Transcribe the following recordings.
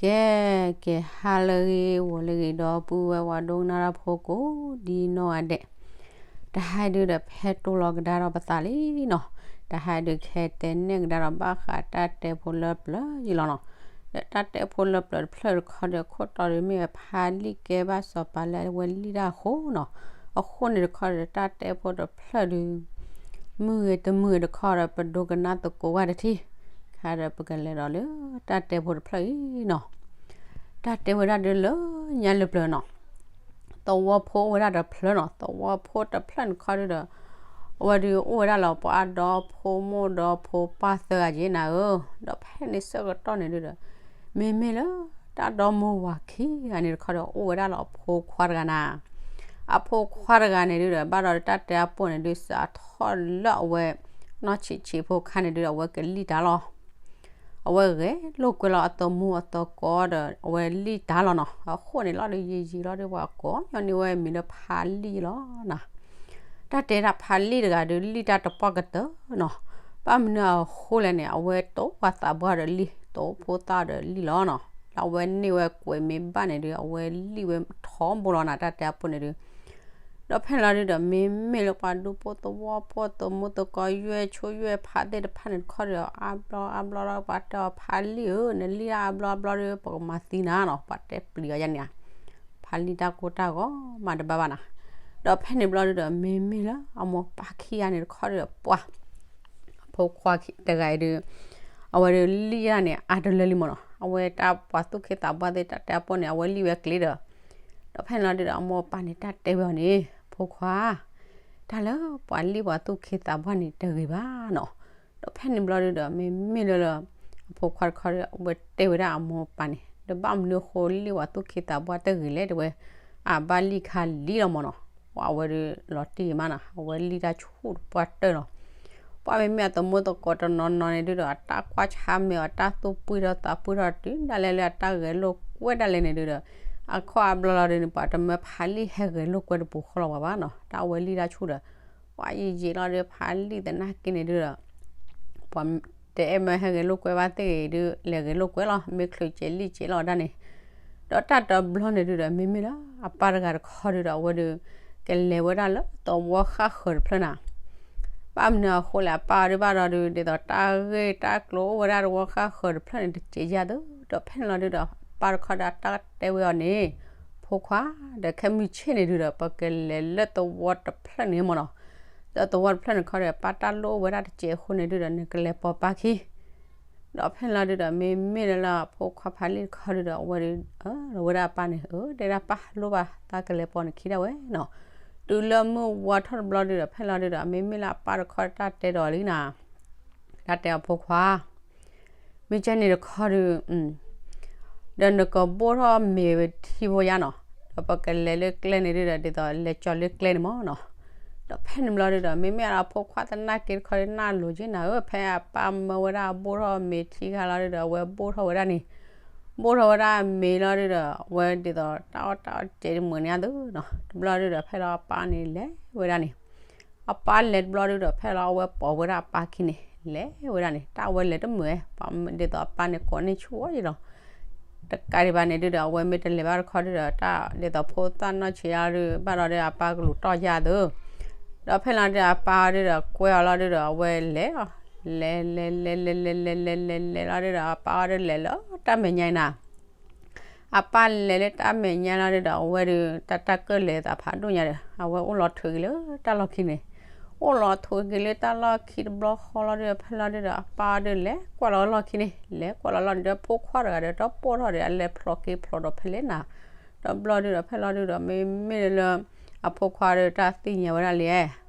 ကဲ, ကဲ ဟါလၢအဂ့ၤ ဂီၤလၢအဂ့ၤ ဒီပုၢ်ဝဲၢ် ပှၤဒိကနၣ်တၢ်ဖိကိးဒ်နီၢ်ဂၤဒဲး, တဟါအံၤဒုဒီး ဖဲတိၢ်လီၤကဒါထီၣ်ပသးလံနီၤ, တဟါအံၤဒု ကဟဲတဲနဲၣ်ကဒါဒီး ဘၣ်ဃးတၢ်တဲဖိလၢပျၢၤယံၤလီၤနီၤ. ဒီးတၢ်တဲဖိလၢပျၢၤတဖျၢၣ်တခီဒီး ခိၣ်တီဒီး မ့ၢ်ဝဲဖးလံာ် ကဲဘၣ်စီၤပၤလၢအဝဲလံၣ်တၢ်အဃိနီၤ. အဃိန့ၣ်တခီဒီး တၢ်တဲဖိတဖျၢၣ်ဒု မုၢ်ဂ့ၤတမုၢ်ဂ့ၤတခီဒီး ပဒိကနၣ်သကိးဝဲတထံၣ်, ခါဒီးပကလဲၤဒီးလၢတၢ်တဲဖိတဖျၢၣ်အံၤနီၤ. တၢ်တဲဝဲဒၣ်ဒုလၢညါလၢပျၢၤနီၤ, သဝီဖိအိၣ်ဝဲဒၣ်တဖျၢၣ်နီၤ, သဝီဖိတဖျၢၣ်န့ၣ်တခီဒုဒီး အဝဲဒုအိၣ်ဝဲဒၣ်လၢပှၤဒီဖိမိၢ်ဒီဖိပၢ်သၢဂၤက့နၤဧၢ, ဒီးဖဲန့ၣ်ဆၢကတီၢ်န့ၣ်ဒုဒီး မ့မ့ၢ်လၢတၢ်ဒီမိၢ်ဝၤခံဂၤန့ၣ်တခီဒီး အိၣ်ဝဲဒၣ်လၢအဖိခွါတဂၤနၤ. အဖိခွါတဂၤန့ၣ်ဒုဒီး ဘၣ်ဒီးတၢ်တဲအပိၢ်န့ၣ်ဒု စးထီၣ်လၢအဝဲ နီၢ်ဆံးဆံးဖိခါန့ၣ်ဒုဒီး အဝဲကလံၣ်တၢ်လီၤ. အဝဲဂဲၤလိာ်ကွဲလီၤအတမူအသကိးဒီး အဝဲလံၣ်တၢ်လီၤနီၤ. အဃိန့ၣ်လီၤဒီး ယံာ်ယံာ်လီၤဒီး ပှၤကိးညီနုၢ်ဝဲမံၤလၢဖးလံာ်လီၤနၤ. တၢ်တဲဒၣ်ဖးလံာ်တဂၤဒီး လံၣ်တၢ်တပှၢ်ကတၢၢ်နီၤ. ဘၣ်မနုၤအဃိလဲၣ်န့ၣ် အဝဲတိၢ်ပှၤသးပှၢ်ဒီးလံာ်, တိၢ်ဖိသၣ်ဒီးလံာ်လီၤနီၤ. လၢအဝဲန့ၢ်ဝဲကွဲးမ့ၢ်ဘၣ်န့ၣ်ဒု အဝဲလံၣ်ဝဲထီဘိလီၤနၤ တၢ်တဲအပိၢ်န့ၣ်ဒု ဒီးဖဲန့ၣ်လီၤဒုဒီး မ့မ့ၢ်လၢပှၤဒူဖိသဝီဖိ သမူသကိး ယွဲၢ်ဆိယွဲၢ်ဖးသ့ၣ်တဖၣ်န့ၣ်တခီဒီး အါဘျီအါဘျီလီၤ ပှၤတဲအီၤဖးလံာ်ဧၢ, နလံၣ်တၢ်အါဘျီအါဘျီဒီး ပကမၤသံနၤနီၤ, ပှၤတဲပျံၤအီၤယါန့ၣ်ဧါ. ဖးလံာ်တၢ်ကိၢ်တၢ်ဂီၤမးတဘၣ်ဘၣ်နၤ. ဒီးဖဲန့ၣ်ဘျီဒုဒီး မ့မ့ၢ်လၢအမိၢ်ပၢ်ခံဂၤန့ၣ်တခီဒီး ပှၤ အဖိခွါတဂၤအံၤဒု အဝဲဒုလံၣ်တၢ်န့ၣ် အါတလၢလံမ့ၢ်နီၤ. အဝဲတၢ်ပှၤသူၣ်က့သးပှၢ်သ့ၣ် တၢ်တဲအပိၢ်န့ၣ် အဝဲလံၣ်ဝဲကျ့ဒီး ဒီးဖဲန့ၣ်လီၤဒုဒီး အမိၢ်ပၢ်န့ၣ် တၢ်တဲဝဲအီၤန့ၣ် ဖိခွါ, တၢ်လၢပှၤလံၣ်ပှၤသူၣ်က့သးပှၢ်န့ၣ် တဂ့ၤဘၣ်နီၤ. ဒီးဖဲန့ၣ်ဘျီဒုဒီး မ့မ့ၢ်လၢလၢ အဖိခွါတခီဒီး အဝဲတဲဝဲဒၣ်အမိၢ်ပၢ်န့ၣ် ဒီးဘၣ်မနုၤအဃိလံၣ်ပှၤသူၣ်က့သးပှၢ်တဂ့ၤလဲၣ် တဲဝဲ, အဘၣ်လံၣ်ခါလံလီၤမ့ၢ်နီၤ. ပှၤအဝဲဒုလီၤတံၢ်မးနီၤ, အဝဲလံၣ်တၢ်ဆူၣ်တပှၢ်တၢၢ်လီၤ. ပှၤမ့မ့ၢ်အသမူသကိးတနီၤနီၤန့ၣ်ဒုဒီး အတၢ်ကွၢ်ဆါမဲာ်အီၤ တၢ်သူၣ်ပှံၢ်ထီၣ်သးပှံၢ်ထီၣ်တုၤဒၣ်လဲာ်လၢအတၢ်ဂဲၤလိာ်ကွဲဒၣ်လဲာ်န့ၣ်ဒုဒီး အခီၣ်အါဘျီလီၤဒုန့ၣ် ပှၤတမၢဖးလံၣ်ဟဲဂဲၤလိာ်ကွဲတပူၤဃီလီၤဘၣ်ဘၣ်နီၤ. တၢ်အဝဲလံၣ်တၢ်ဆူၣ်ဒီး ပှၤယံာ်ယံာ်လီၤဒု ဖးလံၣ်သနာ်က့န့ၣ်ဒုဒီး ပှၤတအဲၣ်မၢဟဲဂဲၤလိာ်ကွဲဘၣ်သ့ၣ်ဂ့ၤဒု လဲၤဂဲၤလိာ်ကွဲလီၤ, မ့ၢ်ချုးစဲးလံၣ်စဲးလီၤဒၣ်န့ၣ်. ဒီးတၢ်တဘျီန့ၣ်ဒုဒီး မ့မ့ၢ်လၢအပၢ်တဂၤတခီဒုဒီး အဝဲဒု ကလဲၤဝဲဒၣ်လၢသဝီဃၣ်ဃၢၤတဖျၢၣ်နၤ. ဘၣ်မနုၤအဃိလဲၣ် အပၢ်ဒုဘၣ်ဒီးဒု ဒ်သိးတၢ်ဂ့ၢ်တၢ်ကျိၤအိၣ်ဝဲဒၣ်သဝီဃၣ်ဃၢၤတဖျၢၣ်န့ၣ် တစဲးယါသၢ. ဒီးဖဲန့ၣ်လီၤဒုဒီး အပၢ်တခီဒီးတၢ်တဲဝဲအီၤန့ၣ်, ဖိခွါ, ဒီးခဲမုၢ်ဆ့ၣ်န့ၣ်ဒုဒီး ပကလဲၤလၢသဝီတဖျၢၣ်န့ၣ်မ့ၢ်နီၤ. လၢသဝီတဖျၢၣ်န့ၣ်တခီဒီး ပၢ်တၢ်လိၣ်အိၣ်ဝဲဒၣ်တစဲးအဃိန့ၣ်ဒုဒီး နကလဲၤပိာ်ပၢ်ခံ ဒီးဖဲန့ၣ်လီၤဒုဒီး မ့မ့ၢ်လၢလၢအဖိခွါဖးလံၣ်တခီဒုဒီး အဝဲဒု အၢ ဒီးဝဲဒၣ်အပၢ်န့ၣ် အၢ တဲဒၣ်ပၢ်လိၣ်ဘၣ်သးကလဲၤပိာ်နခံဒၣ်ဝဲနီၤ. တုၤလၢမုၢ်ဝါထီၣ်တဘျီဒုဒီး ဖဲန့ၣ်လီၤဒုဒီး မ့မ့ၢ်လၢအပၢ်တခီတၢ်တဲဒီးလံနၤ, တၢ်တဲအဖိခွါ မ့ၢ်ကဲန့ၣ်တခီဒု ဒီးနကဘိၣ်ထီၣ်မ့ၤထံဖိယါနီၤ, ဒီးပကလဲၤလၢကျဲန့ၣ်ဒုဒီး ဒ်သိးလဲၤကၠီၤလၢကျဲန့ၣ်မ့ၢ်နီၤ. ဒီးဖဲန့ၣ်ဘျီဒုဒီး မ့မ့ၢ်အဖိခွါသနာ်က့တခီဒု နၢ်လိၤက့နၤဧၢ, ဖဲအပၢ်မၢဝဲဒၣ်ဘိၣ်ထီၣ်မ့ၤထံခါလီၤဒုဒီး အဝဲဘိၣ်ထီၣ်ဝဲဒၣ်န့ၣ်, ဘိၣ်ထီၣ်ဝဲဒၣ်မ့ၤလီၤဒုဒီး အဝဲဒ်သိးတၢ်အီၣ်တၢ်အီတစဲးတမုာ်န့ၣ်အသိးနီၤ. တဘျီဒုဒီး ဖဲလီၤအပၢ်န့ၣ်လဲၤဝဲဒၣ်န့ၣ် အပၢ်လဲၤတဘျီဒုဒီး ဖဲလီၤအဝဲပိာ်ဝဲဒၣ်အပၢ်ခံန့ၣ် လဲၤဝဲဒၣ်န့ၣ် တၢ်အဝဲလဲၤတမုာ်ဝဲ, ဒ်သိးအပၢ်န့ၣ်ကိးန့ၢ်ဆူၣ်အီၤယံၤလီၤ. တကးဒံးဘၣ်န့ၣ်ဒုဒီး အဝဲမ့ၢ်တလဲၤဘၣ်တခီဒုဒီး တၢ်ဒ်သိးဖိသၣ်နီၢ်ဆံးအါဒု ဘၣ်ဒီးဒု အပၢ်ကလူးတီၢ်ယါသၢ. ဒီးဖဲလီၤဒုဒီး အပၢ်အီၤဒုဒီး ကွဲအီၤလီၤဒုဒီး အဝဲလဲၤအီၤ လဲၤလဲၤလဲၤလဲၤလဲၤလဲၤလဲၤလဲၤလဲၤလီၤဒုဒီး အပၢ်အီၤဒုလဲၤလၢတၢ်မဲာ်ညါအံၤနၤ အပၢ်လဲၤလၢတၢ်မဲာ်ညါလီၤဒုဒီး အဝဲဒု တၢ်တၢ်ကၢၣ်လဲၤသးဖးဒိၣ်ညါဒီး အဝဲအိၣ်လီၤထိးက့ၤလၢတၢ်လီၢ်ခံန့ၣ်, အိၣ်လီၤထိးက့ၤလၢတၢ်လီၢ်ခံတဘျီဃီလီၤဒုဒီး ဖဲလီၤဒုဒီး အပၢ်အီၤဒုလဲၤကွၢ်လီၤလီၢ်ခံန့ၣ်, လဲၤကွၢ်လီၤလီၢ်န့ၣ်ဒီး ဖိခွါတဂၤဒီး တၢ်ပိာ်ထီၣ်ဒီး အလဲၤဖျိးက့ၤဖျိးဒီးဖဲလဲၣ်နၤ. တဘျီဒုဒီး ဖဲလီၤဒုဒီး မ့မ့ၢ်လၢ အဖိခွါဒီးတၢ်သ့ၣ်ညါဝဲဒၣ်လံ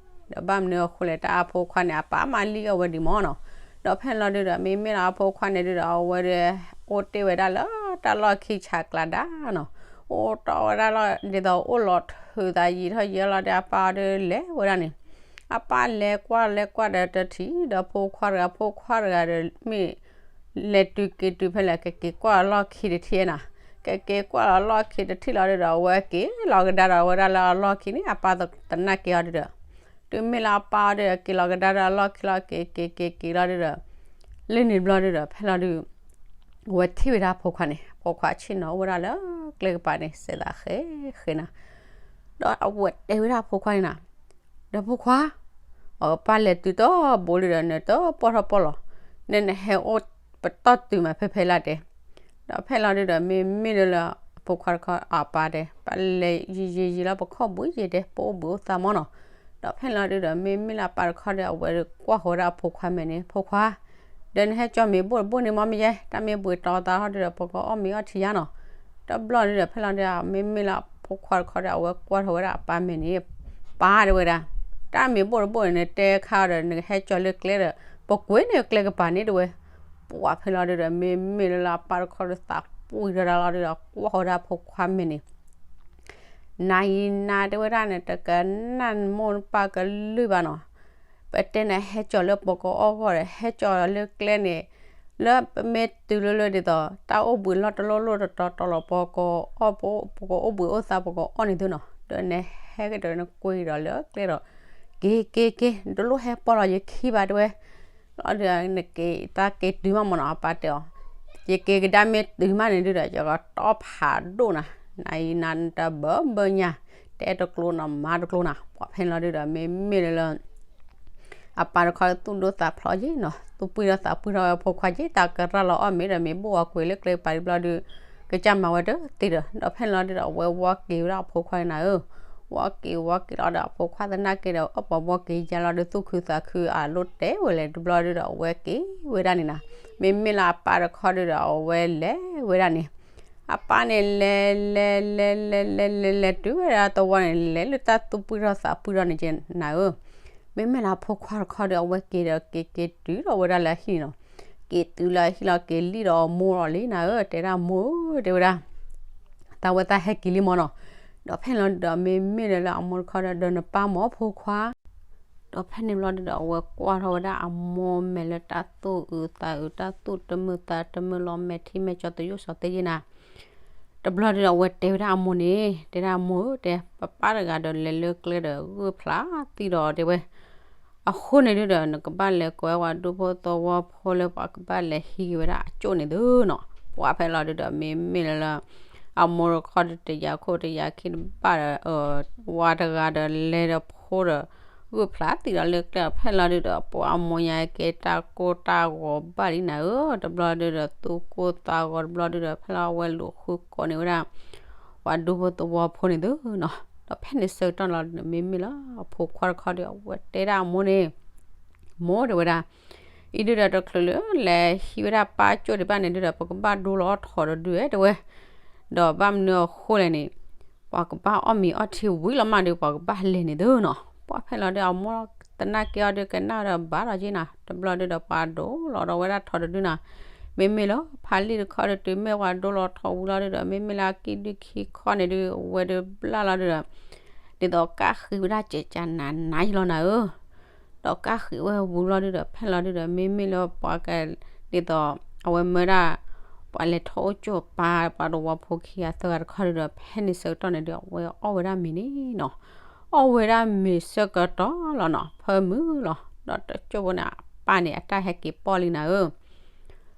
ဒီးဘၣ်မနုၤအဃိလဲၣ် တၢ်အဖိခွါန့ၣ် အပၢ်မၤလံၣ်အီၤဝဲဒံးမ့ၢ်နီၤ. ဒီးဖဲန့ၣ်လီၤဒုဒီး မ့မ့ၢ်လၢအဖိခွါန့ၣ်ဒုဒီး အဝဲဒု အိၣ်တ့ၢ်ဝဲဒၣ်လၢတၢ်လီၢ်ခံဆးကျးဒၣ်နီၤ, အိၣ်တီၢ်ဝဲဒၣ်လီၤ ဒ်သိးအိၣ်လီၤထုးသးယံာ်ထီၣ်ယံာ်လီၤဒီး အပၢ်အီၤဒုလဲၤဝဲဒၣ်န့ၣ်, အပၢ်လဲၤကွၢ်လဲၤကွၢ်ဒီးတထံၣ်ဒီးဖိခွါတဂၤ, ဖိခွါတဂၤဒီးမ့ၢ် လဲၤတုၤက့ၤတုၤဖဲလဲၣ် ကက့ၤကွၢ်လီၢ်ခံတထံၣ်နၤ, ကက့ၤကွၢ်လီၤလီၢ်ခံတထံၣ်လီၤဒုဒီး အဝဲက့ၤလီၤကဒါဒီးဝဲဒၣ်လၢအလီၢ်ခံန့ၣ် အပၢ်သနာ်က့အီၤဒုဒီး, တုၤမ့ၢ်လၢအပၢ်အီၤဒုဒီး က့ၤလီၤကဒါဒီးအလီၢ်ခံလီၤ က့ၤက့ၤက့ၤက့ၤလီၤဒုဒီး, လၢန့ၣ်တဘျီဒုဒီး ဖဲလီၤဒု အဝဲထံၣ်ဝဲဒၣ်အဖိခွါန့ၣ် ဖိခွါဆ့ၣ်နီၤအိၣ်ဝဲဒၣ်လၢကျဲကပၤန့ၣ် စဲးသးဃဲဃဲနၤ, ဒီးအဝဲတဲဝဲဒၣ်အဖိခွါန့ၣ်နၤ, ဒီးဖိခွါ, အပၢ်လဲၤတုၤတဘိလံဒီး နတပီၢ်ထီၣ်ပီၢ်လီၤ, နနဟဲအိၣ်ပတီၢ်တုၤမးဖဲဖဲလၢ်တဲ, ဒီးဖဲလီၤဒုဒီး မ့မ့ၢ်လၢလၢအဖိခွါတခီအပၢ်တဲ ပလဲၤယံာ်ယံာ်ယံာ်လၢပခီၣ်ဘှံးယံာ်တဲ ပအိၣ်ဘှံးအိၣ်သါမီၢ်နီၤ, ဒီးဖဲလီၤဒုဒီး မ့မ့ၢ်လၢအပၢ်တခီဒီး အဝဲကွၢ်ဃီၤဝဲဒၣ်အဖိခွါမဲာ်န့ၣ် ဖိခွါ, ဒီးနဟဲကၠီမ့ၤဘိၣ်တဘိၣ်န့ၣ်မီၢ်မ့ၢ်ယဲ တၢ်မ့ၢ်ဘှံးတီသးထီၣ်ဒုဒီး ပကအီၣ်မ့ၤအီထံယါနီၤ, တဘျီဒုဒီး ဖဲလီၤဒုဒီး မ့မ့ၢ်လၢအဖိခွါတခီဒီး အဝဲကွၢ်ထီၣ်ဝဲဒၣ်အပၢ်မဲာ်န့ၣ်, ပၢ်တဲဝဲဒၣ်, တၢ်မ့ၢ်ဘိၣ်တဘိၣ်န့ၣ် နတဲခါဒီး နကဟဲကၠီလၢကျဲဒီး ပကွ့န့ၣ်ကျဲကပၤန့ၣ်တဲဝဲ, ပှၤဖဲလီၤဒုဒီး မ့မ့ၢ်လၢလၢအပၢ်တခီဒီးသးပှံၢ်ထီၣ်ဒၣ်လီၤဒုဒီး ကွၢ်ဃီၤဒၣ်အဖိခွါမဲာ်န့ၣ် နၤအံၤနၤတဲဝဲဒၣ်န့ၣ် တကနၣ်နမိၢ်နပၢ်ကလုၢ်ဘၣ်နီၤ, ပတဲနဟဲကၠီလၢပကအီၣ်ဂီၢ်ဒီး ဟဲကၠီလၢကျဲန့ၣ်, လၢပမ့ၢ်တုၤလၢလၢဒ်သိး တၢ်အိၣ်ဘှံးလီၢ်တလီၢ်လီၢ်တတီၤတီၤလီၤ ပကအီၣ်, ပကအိၣ်ဘှံးအိၣ်သါ ပကအီၣ်န့ၣ်သုနီၤ, ဒီးနဟဲကဒီးနကွ့ဒီးလၢကျဲဒီး, က့ၤက့ၤက့ၤ နတလိၣ်ဟဲပီၢ်လီၤယခံဘၣ်တဲဝဲ လီၤဒုဒီး နက့ၤသးက့ၤတုၤမးမ့ၢ်နီၤ အပၢ်တဲအီၤ, ယက့ၤကဒါမ့ၢ်တုၤမးန့ၣ်ဒုဒီး ယကတီၢ်ဖးဒိၣ်နၤ, နၤအံၤနၤတဘၢဘၢညါ, တဲတကျိၤနီၤ မၤတကျိၤနၤ, ပှၤဖဲလီၤဒုဒီး မ့မ့ၢ်လၢလၢ အပၢ်တခီသူၣ်ဒိၣ်သးဖျိးယ့ၣ်နီၤ, သူၣ်ပှံၢ်ထီၣ်သးပှံၢ်ထီၣ်ဝဲအဖိခွါယ့ၣ် တၢ်ကရၢလီၤအီၣ်မ့ၤဒီးမ့ၢ်ဘိၣ်အီၤကွံာ်လၢကျဲကပၤတဘျီဒု, ကစၢ်မၤဝဲတသ့ဒီး ဒီးဖဲလီၤဒုဒီး အဝဲဝါက့ၤဝဲဒၣ်အဖိခွါန့ၣ်နၤဧၢ, ဝါက့ၤဝါက့ၤလီၤဒီးအဖိခွါသနာ်က့ဒီး အီၣ်ပှၤဘှီက့ၤယါလီၤဒီးသူၣ်ခုသးခုအလိၣ်တဲဝဲလဲၣ်တဘျီဒုဒီး အဝဲက့ၤဝဲဒၣ်န့ၣ်နၤ, မ့မ့ၢ်လၢအပၢ်တခီဒုဒီး အဝဲလဲၤဝဲဒၣ်န့ၣ် အပၢ်န့ၣ်လဲၤလဲၤလဲၤလဲၤလဲၤလဲၤလဲၤတုၤဝဲဒၣ်သဝီန့ၣ် လဲၤလၢတၢ်သူၣ်ပှံၢ်ထီၣ်သးပှံၢ်ထီၣ်န့ၣ်က့နၤဧၢ, မ့မ့ၢ်လၢအဖိခွါတခီဒီး အဝဲက့ၤဒီးက့ၤက့ၤတုၤဒီးဝဲဒၣ်လၢအဟံၣ်န့ၣ်နီၤ, က့ၤတုၤလၢအဟံၣ်လီၤ က့ၤလံၣ်ဒီးအမိၢ်လီၤလံနၤဧၢ, တဲဒၣ်မိၢ်ဧၢ တဲဝဲဒၣ် သးဝဲသးဟဲက့ၤလံမ့ၢ်နီၤ, ဒီးဖဲန့ၣ်လီၤဒုဒီး မ့မ့ၢ်လၢလၢအမိၢ်တခီဒီး ဒီးနပၢ်မ့ၢ်ဖိခွါ ဒီးဖဲန့ၣ်ဘျီဒုဒီး အဝဲကွၢ်ထီၣ်ဝဲဒၣ်အမိၢ်မဲာ်လၢတၢ်သူၣ်အုးသးအုး တၢ်သူၣ်တမုာ်သးတမုာ်လီၤ မဲာ်ထံမဲာ်ကၠီသယိၣ်စီၤသ့ယ့ၣ်နၤ, တဘျီဒုဒီး အဝဲတဲဝဲဒၣ်အမိၢ်န့ၣ် တဲဒၣ်အမိၢ်ဧၢ တဲ ပပၢ်တဂၤဒီးလဲၤလၢကျဲဒီးဂုာ်ဖျါသံဒီးတဲဝဲ အဃိန့ၣ်ဒုဒီး နကဘၣ်လဲၤကိးဝဲပှၤဒူဖိသဝီဖိလၢပှၤကဘၣ်လဲၤဟံးက့ၤဝဲဒၣ်အကၠိၣ်န့ၣ်သုနီၤ, ပှၤဖဲလီၤဒုဒီး မ့မ့ၢ်လၢလၢ အမိၢ်တခီဒီးတယာ်ခိၣ်တယာ်ခံတဘၣ်ဒီး ဝၤတဂၤဒီးလဲၤဒီးဖိဒီး ဂုာ်ဖျါသံဒီးလၢကျဲဒီး ဖဲလီၤဒုဒီး ပှၤအမိၢ်ညါက့ၤတၢ်ကိၢ်တၢ်ဂီၤဘၣ်လံနၤဧၢ, တဘျီဒုဒီး သူၣ်ကိၢ်သးဂီၤတဘျီဒုဒီး ဖဲလီၤအဝဲလူၤဃုကိးန့ၢ်ဝဲဒၣ် ပှၤဒူဖိသဝီဖိန့ၣ်သုနီၤ, ဒီးဖဲန့ၣ်ဆၢကတီၢ်န့ၣ်လီၤဒုဒီး မ့မ့ၢ်လၢအဖိခွါတခီဒီး အဝဲတဲဒၣ်အမိၢ်န့ၣ် မိၢ်တဲဝဲဒၣ် အံၤဒုဒီး တချုးလၢလဲၤဟံးဝဲဒၣ်ပၢ်ကၠိၣ်ဒံးဘၣ်န့ၣ်ဒုဒီး ပကဘၣ်ဒိလီၤအီၣ်ထီၣ်တဒုတဲဝဲ, ဒီးဘၣ်မနုၤအဃိလဲၣ်န့ၣ် ပှၤကဘၣ်အီၣ်မ့ၤအီထံဝံၤလီၤမးဒု ပှၤကဘၣ်လဲၤန့ၣ်သုနီၤ, ပှၤဖဲလီၤဒုအမိၢ်သနာ်က့အီၤဒုကနၣ်ဒီးဘၣ်ဒီးက့နၤ, တဘျီဒုဒီးပှၤဒိလီၤဒီးဝဲဒၣ်ထီၣ်တဒုနၤ, မ့မ့ၢ်လၢဖးလံၣ်တခီဒီးတုၤမ့ၢ်ပှၤဒိလီၤထီၣ်ဝံၤလီၤဒုဒီး မ့မ့ၢ်လၢအကံၣ်ဒုခံခီန့ၣ်ဒု အဝဲဒုဘျၣ်လီၤဒုဒီး ဒ်သိးကၣ်ဃံးဝဲဒၣ်စဲးကၢနးနးယလီၤနၤဧၢ, ဒီးကၣ်ဃံးဝဲဝံၤလီၤဒုဒီး ဖဲလီၤဒုဒီး မ့မ့ၢ်လၢပှၤက ဒ်သိး အဝဲမၢဒၣ် ပှၤလဲၤထီၣ်အိၣ်ကၠိၣ်ပၢ် ပှၤတဝီဖိခံဂၤသၢဂၤတခီဒုဒီး ဖဲန့ၣ်ဆၢကတီၢ်န့ၣ်ဒု အဝဲအီၣ်ဝဲဒၣ်မ့ၤန့ၣ်နီၤ, အီၣ်ဝဲဒၣ်မ့ၤဆၢကတီၢ်လီၤနီၤ ဖၢမုၢ်လီၤ, ဒီးတကၠိၣ်ဖိန့ၣ် အပၢ်န့ၣ် အတၢ်ဟဲက့ၤပီၢ်လံနၤဧၢ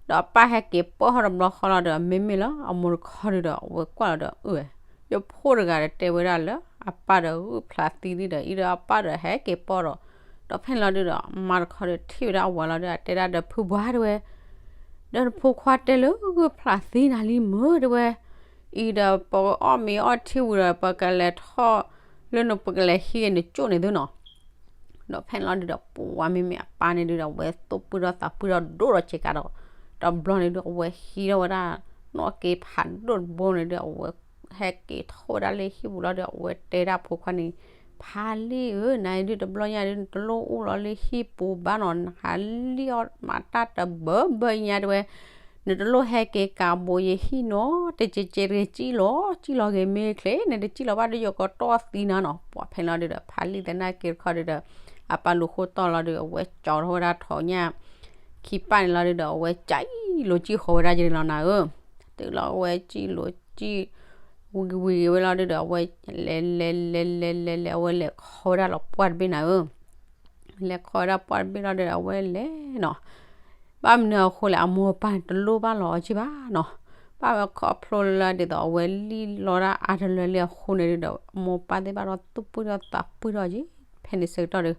ဒီးအပၢ်ဟဲက့ၤပီၢ်ထီၣ်တဘျီဃီလီၤဒီး မ့မ့ၢ်လၢအမိၢ်တခီဒုဒီး အဝဲကွၢ်လီၤဒီး အၢ ယဖိတဂၤဒီးတဲဝဲဒၣ်လၢ အပၢ်ဒီးဂုာ်ဖျါသံလံဒီး အံၤဒီးအပၢ်ဒီးဟဲက့ၤပီၢ်ဒီး ဒီးဖဲန့ၣ်လီၤဒုဒီး အမါတခီဒီးထံၣ်ဝဲဒၣ်အဝၤလီၤဒုဒီး တဲဒၣ်ဒီးဖုဘှါတဲဝဲ ဒီးနဖိခွါတဲလၢဂုာ်ဖျါသံနၤလံမၢတဲဝဲ, အံၤဒီးပကအီၣ်မ့ၤအီထံဝံၤဒီး ပကလဲၤထီၣ်လၢန ပကလဲၤဟံးက့ၤနကၠိၣ်န့ၣ်သုနီၤ ဒီးဖဲန့ၣ်လီၤဒုဒီး ပှၤမ့မ့ၢ်အပၢ်န့ၣ်ဒုဒီး အဝဲသူၣ်ပှံၢ်ထီၣ်သးပှံၢ်ထီၣ်ဒိၣ်ဒီးစ့ကၤဒီး တဘျီန့ၣ်ဒု အဝဲဟံးထီၣ်ဝဲဒၣ် နီၣ်က့ဖးဒိၣ်တဘိန့ၣ်ဒု အဝဲဟဲက့ၤထီၣ်ဝဲဒၣ်လၢဟံၣ်ပူၤလီၤဒု အဝဲတဲဒၣ်ဖိခွါန့ၣ် ဖးလံၣ်ဧၢ နၤအံၤဒုတဘျီညါဒု နတလိၣ်အိၣ်လီၤလၢဟံၣ်ပူၤဘၣ်နီၤ နဟးလံၣ်အီၣ်မၤတၢ်တဘၢဘၢညါတဲဝဲ နတလိၣ်ဟဲက့ၤကးဘိယဟံၣ်နီၤ တက့ၤက့ၤတဂ့ၤ ကံၣ်လီၤ ကံၣ်လီၤဂ့ၤမ့ၢ်ချ့ နတကံၣ်လီၤဘၣ်ဒု ယကတီၢ်သံနၤနီၤ ပှၤဖဲလီၤဒုဒီး ဖးလံၣ်သနာ်က့တခီဒုဒီး အပၢ်လူၤဃိတၢ်လီၤဒု အဝဲကၠီထီၣ်ဝဲဒၣ် ထိးညၣ်ခံပၢ်န့ၣ်လီၤဒုဒီး အဝဲကၠီလိၤကံၣ်ဃီဝဲဒၣ်ယလီၤနၤဧၢ တုၤလီၤအဝဲကံၣ်လိၤကံၣ် ဝံၤဝံၤဝဲလီၤဒုဒီး အဝဲလဲၤလဲၤလဲၤလဲၤလဲၤလဲၤ အဝဲလဲၤခီဝဲဒၣ်လီၤပှၢ်တဘ့ၣ်နၤဧၢ လဲၤခီဝဲဒၣ်ပှၢ်တဘ့ၣ်လီၤဒုဒီး အဝဲလဲၤနီၤ ဘၣ်မနုၤအဃိလဲၣ် အမိၢ်အပၢ်န့ၣ်တလိၣ်ဘၣ်လီၤအီၤကံၣ်ဘၣ်နီၤ ပာ်ဝဲခီဖျိလၢဒ်သိးအဝဲလံၣ်လီတၢ်အါတလၢလံအဃိန့ၣ်ဒုဒီး မိၢ်ပၢ်သ့ၣ်ဘၣ်ဒီးသူၣ်ပှံၢ်ထီၣ်သးပှံၢ်ထီၣ်က့ၤ ဖဲန့ၣ်ဆၢကတီၢ်ဒီး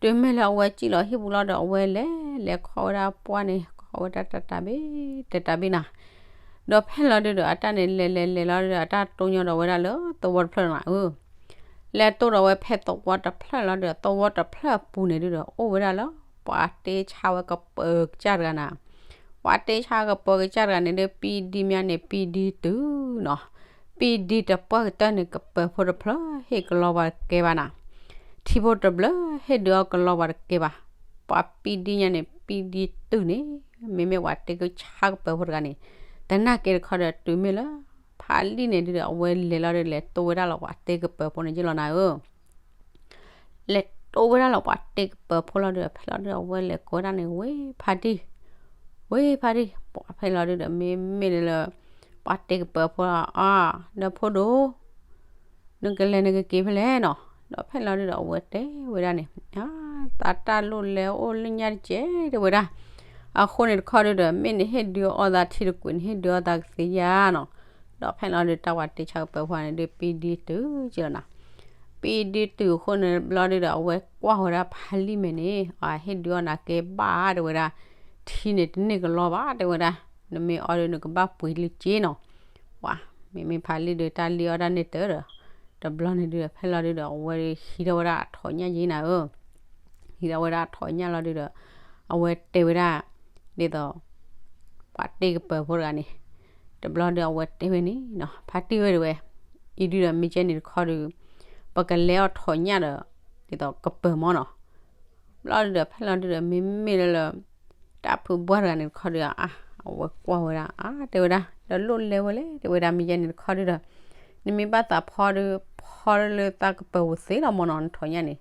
တုၤမ့ၢ်လၢအဝဲစံၣ်လီၤဟံၣ်ပူၤလီၤဒီး အဝဲလဲၤလဲၤခီဝဲဒၣ်ပှၢ်န့ၣ် ခီဝဲဒၣ်တၢ်တၢ်ဘ့ၣ် တတၢ်ဘ့ၣ်နၤ ဒီးဖဲလီၤဒုဒီး အတၢ်န့ၣ်လဲၤလဲၤလဲၤလီၤဒီး အတၢ်တိညိဒီးဝဲဒၣ်လၢသဝီတဖျၢၣ်နၤဧၢ လဲၤတိဒီးဝဲဖဲသဝီတဖျၢၣ်လီၤဒီး သဝီတဖျၢၣ်အပူၤန့ၣ်ဒုဒီး အိၣ်ဝဲဒၣ်လၢ ပှၤတ့ဆါဝဲကပၢၤကစၢ်တဂၤနၤ ပှၤတ့ဆါကပၢၤကစၢ်တဂၤန့ၣ်ဒီး ပံဒံမါန့ၣ် ပံဒံတုၤနီၤ, ပံဒံတပှၢ်ကတၢၢ်န့ၣ် ကပၢၤဖိတဖျၢၣ်ဟ့ၣ်ကလီပှၤတကဲဘၣ်နၤ, ထံဖိတဘျၢဟ့ၣ်ဒုးအီၣ်ကလီပှၤတကဲဘၣ်, ပှၤပံဒံညါန့ၣ် ပံဒံတုၤန့ၣ် မ့မ့ၢ်ပှၤတ့ကဆါကပၢၤဖိတဂၤန့ၣ်, သနာ်က့တခီဒီးတုၤမ့ၢ်လၢ ဖးလံၣ်န့ၣ်ဒုဒီး အဝဲလဲၤလီၤဒီး လဲၤတိဝဲဒၣ်လီၤပှၤတ့ကပၢၤဖိန့ၣ်က့လီၤနၤဧၢ လဲၤတိဝဲဒၣ်လီၤပှၤတ့ကပၢၤဖိလီၤဒုဒီး ဖဲလီၤဒုဒီး အဝဲလဲၤကိးဝဲဒၣ်န့ၣ် ဝ့ဖးဒံၣ်, ဝ့ဖးဒံၣ်, ပှၤဖဲလီၤဒုဒီး မ့မ့ၢ်လၢ ပှၤတ့ကပၢၤဖိလီၤအါ, ဒီးဖိဒိၣ် နကလဲၤနကက့ၤဖဲလဲၣ်နီၤ, ဒီးဖဲလီၤဒုဒီး အဝဲတဲဝဲဒၣ်န့ၣ်, သးတၢ်လိၣ်လဲၤအိၣ်လၢညါတကဲးတဲဝဲဒၣ်, အဃိန့ၣ်တခီဒုဒီး မ့ၢ်နဟ့ၣ်ဒုးအီၣ်သးထံတကွံာ် နဟ့ၣ်ဒုးအီၣ်သးကသ့ဧါနီၤ, ဒီးဖဲလီၤဒုဒီး တၢ်ပှၤတ့ဆါကပၢၤဖိန့ၣ်ဒုး ပံဒံတုၤကလီၤနၤ, ပံဒံတုၤအဃိန့ၣ်ဘျီဒုဒီး အဝဲကွၢ်ဝဲဒၣ်ဖးလံၣ်မဲာ်န့ၣ် အဟ့ၣ်ဒုးအီၣ်နၤကဲဘၣ်တဲဝဲဒၣ်, ထံန့ၣ်တန့ၢ်ကလီဘၣ်တဲဝဲဒၣ်, နမ့ၢ်အီၣ်ဒုးနကဘၣ်ပှ့ၤလံက့နီၤ, ပှၤ မ့မ့ၢ်ဖးလံၣ်ဒုး တၢ်လံၣ်အီၣ်တၢ်န့ၢ်တၢ်ဒီး, တဘျီန့ၣ်ဒုဒီး ဖဲလီၤဒုဒီး အဝဲဟံးထီၣ်ဝဲဒၣ်အထိးညၣ်က့နၤဧၢ ဟံးထီၣ်ဝဲဒၣ်အထိးညၣ်လီၤဒုဒီး, အဝဲတဲဝဲဒၣ်, ဒ်သိး ပှၤတ့ကပၢၤဖိတဂၤန့ၣ်, တဘျီဒီးအဝဲတဲဝဲန့ၣ်နီၤ ဖးတံၢ်ဝဲတဲဝဲ, အံၤဒုဒီးမ့ၢ်ကဲန့ၣ်တခီဒီး, ပကလဲၤအီၣ်ထိးညၣ်ဒီး, ဒ်သိးကပၢၤမီၢ်နီၤ, ဘျီဒုဒီးဖဲလီၤဒုဒီး မ့မ့ၢ်လၢလၢ တၢ်ဖုဘှၢ်တဂၤန့ၣ်တခီဒီး အါ အဝဲကွၢ်ဝဲဒၣ် အါ တဲဝဲဒၣ် ဒီးလိၣ်လဲၤဝဲလဲၣ် တဲဝဲဒၣ် မ့ၢ်ယဲန့ၣ်တခီဒုဒီး, နမ့ၢ်ဘၣ်သးဖီဒုး ဖီလၢသးကပၢၤဝဲသ့လီၤမီၢ်နီၤ နထိးညၣ်န့ၣ်,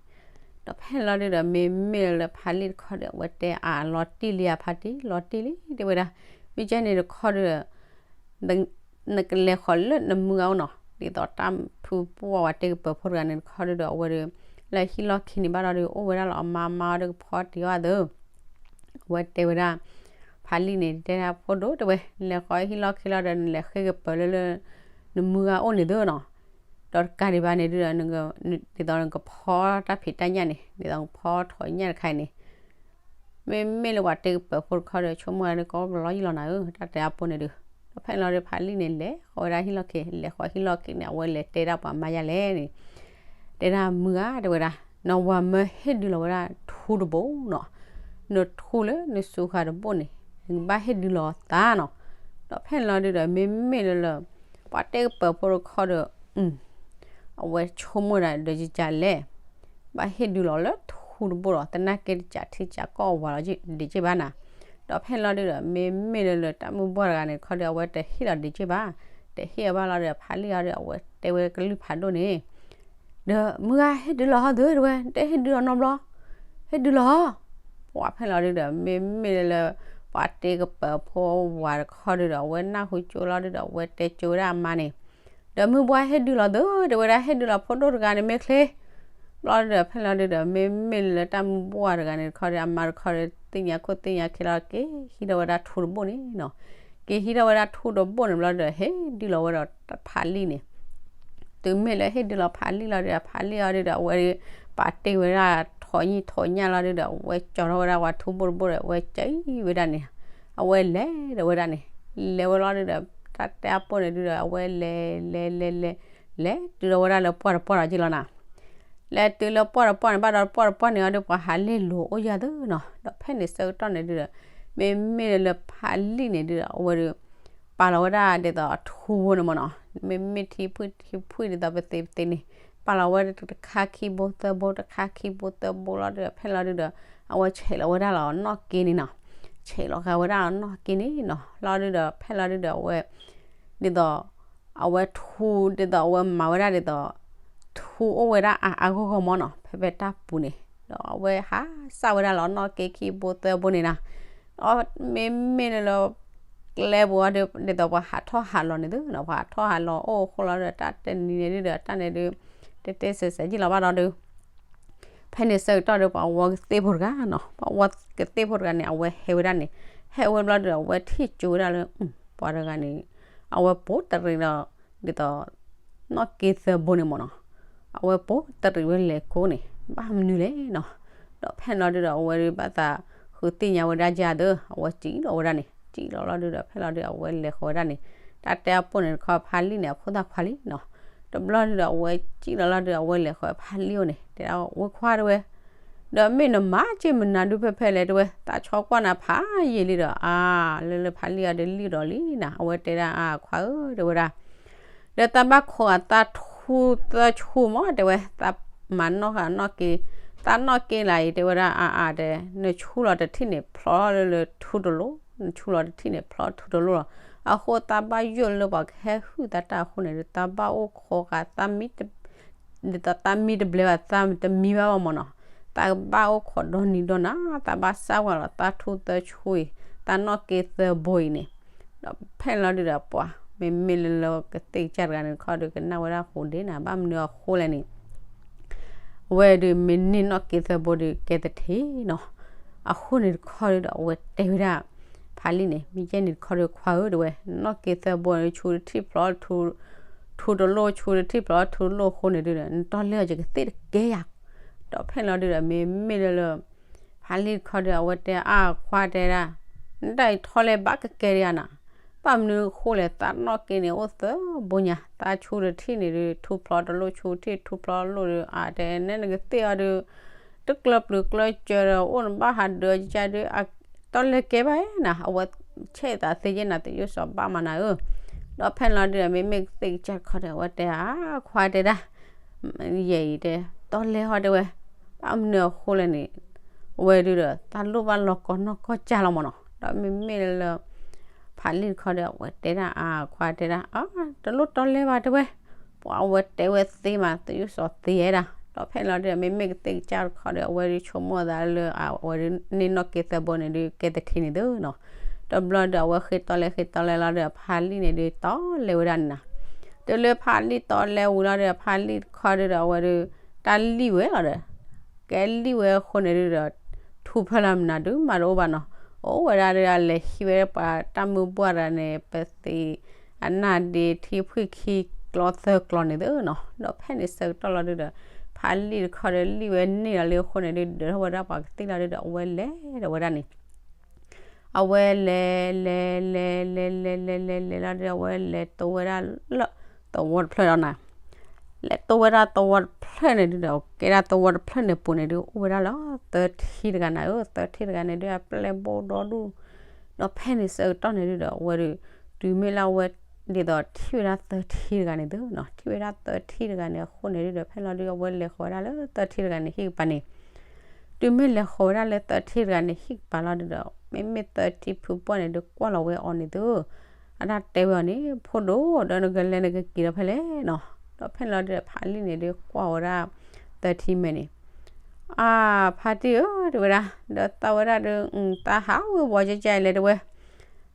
ဒီးဖဲလီၤဒုဒီး မ့မ့ၢ်လၢဖးလံၣ်တခီဒီး အဝဲတဲအါ လီၤတံၢ်လံဧါဖးတံၢ် လီၤတံၢ်လံ တဲဝဲဒၣ်, မ့ၢ်ယဲန့ၣ်တခီဒုဒီး နကလဲၤဃီၤလၢနမုၢ်ဂၤအိၣ်နီၤ ဒ်သိးတၢ်ဖုပှၢ်ဝဲတ့ကပၢၤဖိတဂၤန့ၣ်တခီဒုဒီး အဝဲဒီး, လၢဟံၣ်လီၢ်ခံန့ၣ်ဘၣ်ဒီး အိၣ်ဝဲဒၣ်လီၤအမါမါဒီးကဖီတ့အီၣ်သၢ အဝဲတဲဝဲဒၣ်, ဖးလံၣ်န့ၣ် တဲဒၣ်ဖိဒိၣ်တဲဝဲ, လဲၤဃီၤဟံၣ်လီၢ်ခံလီၤဒီး နလဲၤဃ့ကပၢၤလၢလၢ နမုၢ်ဂၤအိၣ်န့ၣ်သၢနီၤ, ဒီးတကးဒံးဘၣ်န့ၣ်ဒုဒီး, ဒ်သိးနကဖီတၢ်ဖံးတၢ်ညၣ်န့ၣ် ဒ်သိးနကဖီထိးညၣ်တခါအံၤန့ၣ် မ့မ့ၢ်လၢပှၤတ့ကပၢၤဖိတခီဒီး ဆိကမိၣ်ဝဲဒၣ်ကိးကလီယံာ်လီၤနၤဧၢ တၢ်တဲအပူၤန့ၣ်ဒုး, ဒီးဖဲန့ၣ်လီၤဒီး ဖးလံၣ်န့ၣ် လဲၤဃီၤဝဲဒၣ်ဟံၣ်လီၢ်ခံ လဲၤဃီၤဟံၣ်လီၢ်ခံန့ၣ် အဝဲလဲၤတဲဒၣ်ပှၤမါယါလဲၣ်န့ၣ်, တဲဒၣ်မုၢ်ဂၤတဲဝဲဒၣ်, နဝၤမၢဟ့ၣ်ဒုးလီၤဝဲဒၣ်ထူတဘိနီၤ, နထူလၢနစူဃာ်တဘိန့ၣ် နကဘၣ်ဟ့ၣ်ဒုးလီၤသးနီၤ, ဒီးဖဲန့ၣ်လီၤဒုဒီး မ့မ့ၢ်လၢလၢ ပှၤတ့ကပၢၤဖိတခီဒီး အဝဲဆိကမိၣ်ဒၣ်ဒီးကကလဲၣ်, ဘၣ်ဟ့ၣ်ဒုးလီၤလၢထူတဘိဒီး သနာ်က့တစးထံစးကီၢ်အဝၤလီၤဒံးက့ဘၣ်နၤ, ဒီးဖဲန့ၣ်လီၤဒုဒီး မ့မ့ၢ်လၢလၢတၢ်မုၢ်ဘှၢ်တဂၤန့ၣ်တခီဒီး အဝဲတဟ့ၣ်လီၤဒံးက့ဘၣ်, တဟ့ၣ်အဘၣ်လီၤဒီး ဖးလံၣ်အီၤဒီး အဝဲတဲဝဲကလုၢ်ဖးဒိၣ်န့ၣ် ဒီးမုၢ်ဂၤဟ့ၣ်ဒုးလီၤဟီဒုတဲဝဲ တဟ့ၣ်ဒုးလီၤနီတဘျီ, ဟ့ၣ်ဒုးလီၤ, ပှၤဖဲန့ၣ်လီၤဒုဒီး မ့မ့ၢ်လၢလၢ ပှၤတ့ကပၢၤဖိဝၤတခီဒုဒီး အဝဲနၢ်ဟူကၠိလီၤဒုဒီး အဝဲတဲကၠိဝဲဒၣ်အမါန့ၣ်, ဒီးမုၢ်ဘှၢ်ဟ့ၣ်ဒုးလီၤဒုတဲဝဲဒၣ် ဟ့ၣ်ဒုးလီၤဖိဒိၣ်တဂၤန့ၣ်မ့ၢ်ချ့ ဘျီဒုဒီး ဖဲန့ၣ်လီၤဒုဒီး မ့မ့ၢ်လၢလၢတၢ်မုၢ်ဘှၢ်တဂၤန့ၣ်တခီဒီး အမါတခီဒီး သ့ၣ်ညါခိၣ်သ့ၣ်ညါခံလီၤ က့ၤဟံးထီၣ်ဝဲဒၣ်ထူတဘိန့ၣ်နီၤ, က့ၤဟံးထီၣ်ဝဲဒၣ်ထူတဘိန့ၣ်ဘျီဒုဒီး ဟ့ၣ်ဒုးလီၤဝဲဒီးဖးလံၣ်န့ၣ်, တုၤမ့ၢ်လၢဟ့ၣ်ဒုးလီၤဖးလံၣ်လီၤဒုဒီး ဖးလံၣ်အီၤဒုဒီး အဝဲပာ်တ့ၢ်ဝဲဒၣ်ထိးညၣ်ထိးညၣ်လီၤဒုဒီး အဝဲကၠီထီၣ်ဝဲဒၣ်ပှၤထူဘိတဘိဒီး အဝဲကၠီဝဲဒၣ်န့ၣ်, အဝဲလဲၤဒီးဝဲဒၣ်န့ၣ်, လဲၤဝဲလီၤဒုဒီး တၢ်တဲအပူၤန့ၣ်ဒုဒီး အဝဲလဲၤလဲၤလဲၤလဲၤ လဲၤတုၤလီၤဝဲဒၣ်လၢပှၢ်တပှၢ်လီၤက့လီၤနၤ လဲၤတုၤလၢပှၢ်တပှၢ်န့ၣ် ဘၣ်ဒီးပှၢ်တပှၢ်န့ၣ်အီၤဒီး ပှၤဟးလ့ၢ်လိၤအိၣ်ယၤသၢနီၤ, ဒီးဖဲန့ၣ်ဆၢကတီၢ်န့ၣ်ဒုဒီး မ့မ့ၢ်လၢလၢဖးလံၣ်န့ၣ်ဒုဒီး အဝဲဒီး ပာ်လီၤဝဲဒၣ်ဒ်သိးအထူဖိန့ၣ်မ့ၢ်နီၤ, မ့မ့ၢ်ထံဖှံထံဖှံဒ်သိးပသ့ပသ့န့ၣ် ပာ်လီၤဝဲဒၣ်တခါခံဘိသၢဘိ တခါခံဘိသၢဘိလီၤဒုဒီး ဖဲလီၤဒုဒီး အဝဲဆဲးလီၤဝဲဒၣ်လီၤနီၣ်က့န့ၣ်နီၤ, ဆဲးလီၤဃာ်ဝဲဒၣ်လီၤနီၣ်က့န့ၣ်နီၤ, လီၤဒုဒီး ဖဲလီၤဒုဒီးအဝဲ ဒ်သိး အဝဲထူ ဒ်သိးအဝဲမၤဝဲဒၣ်ဒ်သိး ထူအိၣ်ဝဲဒၣ်အါအါဂီၢ်ဂီၢ်မ့ၢ်နီၤ ဖဲဖဲတၢ်ပူၤန့ၣ် ဒီးအဝဲဟးစၢ်ဝဲဒၣ်လီၤနီၣ်က့ခံဘိသၢဘိန့ၣ်နီၤ, ဒီးမ့မ့ၢ်လၢလၢ ကျဲပူၤအီၤဒု ဒ်သိးပှၤဟးထီၣ်ဟးလီၤန့ၣ်သ့နီၤ ပှၤဟးထီၣ်ဟးလီၤအိၣ်အဃိလီၤဒီး တၢ်တနံၤန့ၣ်ဒုဒီး တၢ်န့ၣ်ဒု တဲတဲစဲးစဲးယံာ်လီၤဘၣ်ဒီးဒု ဖဲန့ၣ်ဆၢကတီၢ်ဒီး ပှၤဝီကသ့ၣ်ဖိတဂၤနီၤ ပှၤဝီကသ့ၣ်ဖိတဂၤန့ၣ် အဝဲဟဲဝဲဒၣ်န့ၣ် ဟဲဝဲဘျီဒီး အဝဲထံၣ်ကၠိဝဲဒၣ်လၢ ပှၤတဂၤန့ၣ် အဝဲပိာ်တရံးဒီး ဒ်သိး နီၣ်က့သၢဘိန့ၣ်မ့ၢ်နီၤ, အဝဲပိာ်တရံးဝဲလဲၤကိးန့ၣ် ဘၣ်မနုၤလဲၣ်နီၤ. ဒီးဖဲန့ၣ်လီၤဒုဒီး အဝဲဒုးဘၣ်သးဃုသ့ၣ်ညါဝဲဒၣ်ယၤဒီး အဝဲစံၣ်လီၤဝဲဒၣ်န့ၣ်, စံၣ်လီၤလီၤဒုဒီး ဖဲလီၤဒုး အဝဲလဲၤဃီၤဝဲဒၣ်န့ၣ်, တၢ်တဲအပိၢ်န့ၣ်တခီ ဖါလံၢ်န့ၣ် အဖိသၣ်ခွါလံနီၤ. တဘျီဒုဒီး အဝဲစံၣ်လီၤလီၤဒု အဝဲလဲၤဃီၤဖါလံၢ်အိၣ်န့ၣ် တဲဒၣ် ဝဲခွါတဲဝဲ ဒီးမ့ၢ်နမၤစ့ၢ်မနၤဒုဖဲဖဲလဲၣ်တဲဝဲ, သးဆီကွၢ်နၤဖးယံာ်လံဒီး အါ လၢလၢဖါလံၢ်အီၤဒုးလံၣ်ဒီးလံနၤ, အဝဲတဲဒၣ် အါ ခွါဧၢ တဲဝဲဒၣ်, ဒီးသးဘၣ်ခိးဂၤသးထူသၢဆူမး တဲဝဲ, သးမၤနီၣ်ဃာ်နီၣ်က့, သးနီၣ်က့လၢအံၤ တဲဝဲဒၣ် အါအါ တဲ, နဆူလီၤတထံၣ်န့ၣ် ဖျီလၢလၢထူတလိၣ်, နဆူလီၤတထံၣ်န့ၣ် ဖျီထူတလိၣ်လီၤ. အဃိသးဘၣ်ယိၣ်လၢပှၤကဟဲဟုၣ်သးတၢ်အဃိန့ၣ်ဒုး သးဘၣ်အိၣ်ခိးဃာ်သးမံ ဒ်သိးသးမံတဘျဲးဘၣ် သးတမံဘၣ်ဘၣ်မ့ၢ်နီၤ, သးဘၣ်အိၣ်ခိးဒီနံၤဒီနၤ, သးဘၣ်စၢ်ဝဲလီၤသးထူသၢဆူအံၤ, သးနီၣ်က့သၢဘိအံၤန့ၣ်, ဒီးဖဲန့ၣ်လီၤဒုဒီးပှၤ မ့မ့ၢ်လၢလၢကသ့ၣ်ကစၢ်တဂၤန့ၣ်တခီဒုး ကနၣ်ဝဲဒၣ်ဃိဒ့နၤ ဘၣ်မနုၤအဃိလဲၣ်န့ၣ် အဝဲဒုးမ့ၢ်န့ၢ်နီၣ်က့သၢဘိဒုးကဲသထ့နီၤ, အဃိန့ၣ်တခီဒုဒီး အဝဲတဲဝဲဒၣ် ဖါလံၢ်န့ၣ် မ့ၢ်ယဲၢ်န့ၣ်တခီဒုး ခွါဧၢ တဲဝဲ, နီၣ်က့သၢဘိန့ၣ် ဆူတထံၣ်ဖျီ ထူတလိၣ် ဆူတထံၣ်ဖျီထူတလိၣ်အဃိန့ၣ်ဒုဒီး နတီၢ်လဲၢ်အီၤ ယကသ့ၣ်တကဲယၤ, ဒီးဖဲန့ၣ်လီၤဒုဒီး မ့မ့ၢ်လၢလၢ ဖါလံၢ်တခီဒုး အဝဲတဲ အါ ခွါတဲဒၣ်, နတၢ်အံၤထီလဲဘၣ်ကကဲဒံးဧါနၤ, ဘၣ်မနုၤအဃိလဲၣ် သးနီၣ်က့န့ၣ်အိၣ်သၢဘိညါ, သးဆူတထံၣ်န့ၣ်ဒုး ထူဖျီတလိၣ် ဆူတထံၣ်ထူဖျီလိၣ်ဒုး အါ တဲနဲနကသ့ၣ်အီၤဒုး တကျၢၤပျုၤကျၢၤစၢၤဒီး အိၣ်နဘၣ်ဟးဒၢးကစၢ်ဒုး တီၢ်လဲၢ်ကဲဘၣ်နၤ, အဝဲဆဲးသးသ့ယဲၢ်နၤ သးယိၣ်စီၤဘၣ်မးနၤဧၢ, ဒီးဖဲန့ၣ်လီၤဒုဒီး မ့မ့ၢ်ကသ့ၣ်ကစၢ်တခီဒုး အဝဲတဲ အါ ခွါတဲဒၣ် ယဲၢ်အံၤတဲ တီၢ်လဲၢ်ဟီတဲဝဲ, ဘၣ်မနုၤအဃိလဲၣ်န့ၣ်, အဝဲဒုဒီး တၢ်လိၣ်ဘၣ်လီၤကီနီၢ်ကီၢ်ကၢ်လီၤမ့ၢ်နီၤ, ဒီးမ့မ့ၢ်လၢလၢ ဖးလံၢ်တခီဒီး အဝဲတဲဒၣ် အါ ခွါတဲဒၣ် အါ တလိၣ်တီၢ်လဲၢ်ဘၣ်တဲဝဲ, ပှၤအဝဲတဲဝဲသ့မး သးယိၣ်စီၤသ့ယဲဒၣ်, ဒီးဖဲန့ၣ်လီၤဒုဒီး မ့မ့ၢ်ကသ့ၣ်ကစၢ်တခီဒီး အဝဲဒုးဆိကမိၣ်သးလၢ အဝဲဒုးန့ၢ်နီၣ်က့သၢဘိန့ၣ်ဒုး ကဲသထ့န့ၣ်သုနီၤ, တဘျီဒီး အဝဲဃ့တီၢ်လဲၢ်ဃ့တီၢ်လဲၢ်လီၤဒီး ဖးလံၢ်န့ၣ်ဒုး တီၢ်လဲၢ်ဝဲဒၣ်န့ၣ်နီၤ, တုၤလၢဖးလံၢ်တီၢ်လဲၢ်ဝံၤလီၤဒီး ဖးလံၢ်တခီဒုဒီး အဝဲဒုး တၢ်လံၣ်ဝဲလီၤဒီး ကဲလံၣ်ဝဲအဃိန့ၣ်ဒုဒီး ထူဖျၢၣ်လၢမနုၤဒုးမၤတအိၣ်ဘၣ်နီၤ, အိၣ်ဝဲဒၣ်ဒုး အလဲၤဟံးဝဲဒၣ်ပှၤတၢ်မုၢ်ဘှၢ်တဂၤန့ၣ် ပသံးအနၢ်ဒ့ထံဖှံၣ်ခံကျီသၢကျီန့ၣ်သုနီၤ, ဒီးဖဲန့ၣ်ဆၢကတီၢ်လီၤဒုဒီး ဖးလံၢ်တခီဒီး လံၣ်ဝဲန့ၢ်ဒီးလံအဃိန့ၣ်ဒုး ဒၢးထီၣ်ဝဲဒၣ်ပှၤကသ့ၣ်လီၤဒုဒီး အဝဲလဲၤဒီးဝဲဒၣ်န့ၣ် အဝဲလဲၤ လဲၤ လဲၤ လဲၤ လဲၤ လဲၤ လဲၤလီၤဒီး အဝဲလဲၤတိဝဲဒၣ်လၢ သဝီတဖျၢၣ်ဒီးနၤ, လဲၤတိဝဲဒၣ်သဝီတဖျၢၣ်န့ၣ်ဒုဒီး ကဲဒၣ်သဝီတဖျၢၣ်န့ၣ်ပူၤန့ၣ်ဒုး အိၣ်ဝဲဒၣ်လၢသၢထံတဂၤနၤဧၢ, သၢထံတဂၤန့ၣ်ဒုး အပျဲၢ်ဘိၣ်ဒီဒူၣ်, ဒီးဖဲန့ၣ်ဆၢကတီၢ်န့ၣ်ဒုဒီး အဝဲဒုး တုၤမ့ၢ်လၢအဝဲ ဒ်သိးထံၣ်ဝဲဒၣ်သၢထံတဂၤန့ၣ်သုနီၤ, ထံၣ်ဝဲဒၣ်သၢထံတဂၤန့ၣ်အဃိန့ၣ်ဒုဒီး ဖဲလီၤဒုး အဝဲလဲၤဃီၤဝဲဒၣ်လၢသၢထံတဂၤန့ၣ်ဟံၣ်ကပၤန့ၣ် တုၤမ့ၢ်လဲၤဃီၤဝဲဒၣ်လၢသၢထံတဂၤန့ၣ် ဟံၣ်ကပၤလီၤဒုဒီး မ့မ့ၢ်သၢထံဖုပှၢ်န့ၣ်ဒုး ကွၢ်လီၤဝဲအီၤန့ၣ်သု, အတၢ်တဲဝဲအီၤန့ၣ် ဖိဒိၣ် ဒီးနကလဲၤနကက့ၤဒီးဖဲလဲၣ်နီၤ, ဒီးဖဲန့ၣ်လီၤဒုဒီး ဖးလံၢ်န့ၣ်ဒုး ကွၢ်ဝဲဒၣ်သၢထံမဲာ်န့ၣ်, အါ ဖါတံၢ်ဧၢ တဲဝဲဒၣ်, ဒီးသးဝဲဒၣ်ဒုး သးဟးဝ့ၤဝီၤကဲကဲလဲၣ်တဲဝဲ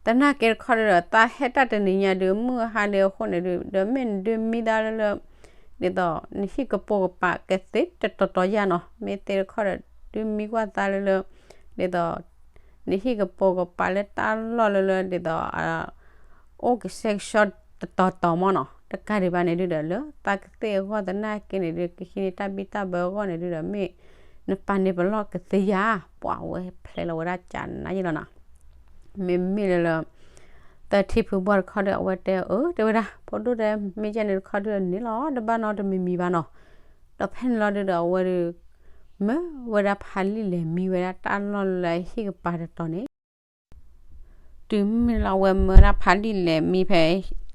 သနာ်က့တခီဒုဒီး သးဟဲတၢ်တနံၤညါဒုး မုၢ်ဟါဒုးအဃိန့ၣ်ဒုး ဒီးမ့ၢ်နဒုးမံသးလၢလၢ ဒ်သိး နဟံၣ်ကပိာ်ကပၤကသ့တတီၤတီၤယါနီၤ, မ့ၢ်သ့တခီဒီး ဒုးမံကွၢ်သးလၢလၢ ဒ်သိး နဟံၣ်ကပိာ်ကပၤလၢတၢ်လီၢ်လၢလၢ ဒ်သိး အိၣ်ကဆှဲကဆှီတတီၤတီၤမ့ၢ်နီၤ, တကးဒံးဘၣ်န့ၣ်ဒုဒီး လၢသးကသ့ၣ်အဂီၢ်သနာ်က့န့ၣ်ဒုး ကဟံးန့ၢ်တၢ်ဘံၣ်တၢ်ဘၢအဂီၢ်န့ၣ်ဒုဒီး မ့ၢ်နပာ်န့ၢ်ပလီၢ်ကသ့ဧါ, ပှၤဝဲဖျဲးလီၤဝဲဒၣ်ကနါယဲလီၤနီၤ, မ့မ့ၢ်လၢလၢ သၢထံဖုပှၢ်တခီဒီး အဝဲတဲအၢ တဲဝဲဒၣ် ဖိဒိၣ်တဲ မ့ၢ်ကဲန့ၣ်တခီဒုဒီးန့ၣ်လီၤ တဘၣ်နီတမံၤမံၤဘၣ်နီၤ, ဒီးဖဲန့ၣ်လီၤဒုဒီး အဝဲဒုး မၢဝဲဒၣ်ဖးလံၢ်လဲၤမံဝဲဒၣ်တၢ်လီၢ်လၢဟံၣ်ကပၤတတီၤန့ၣ် တုၤမ့ၢ်လၢအဝဲမၢဝဲဒၣ်ဖးလံၢ်လဲၤမံဖဲ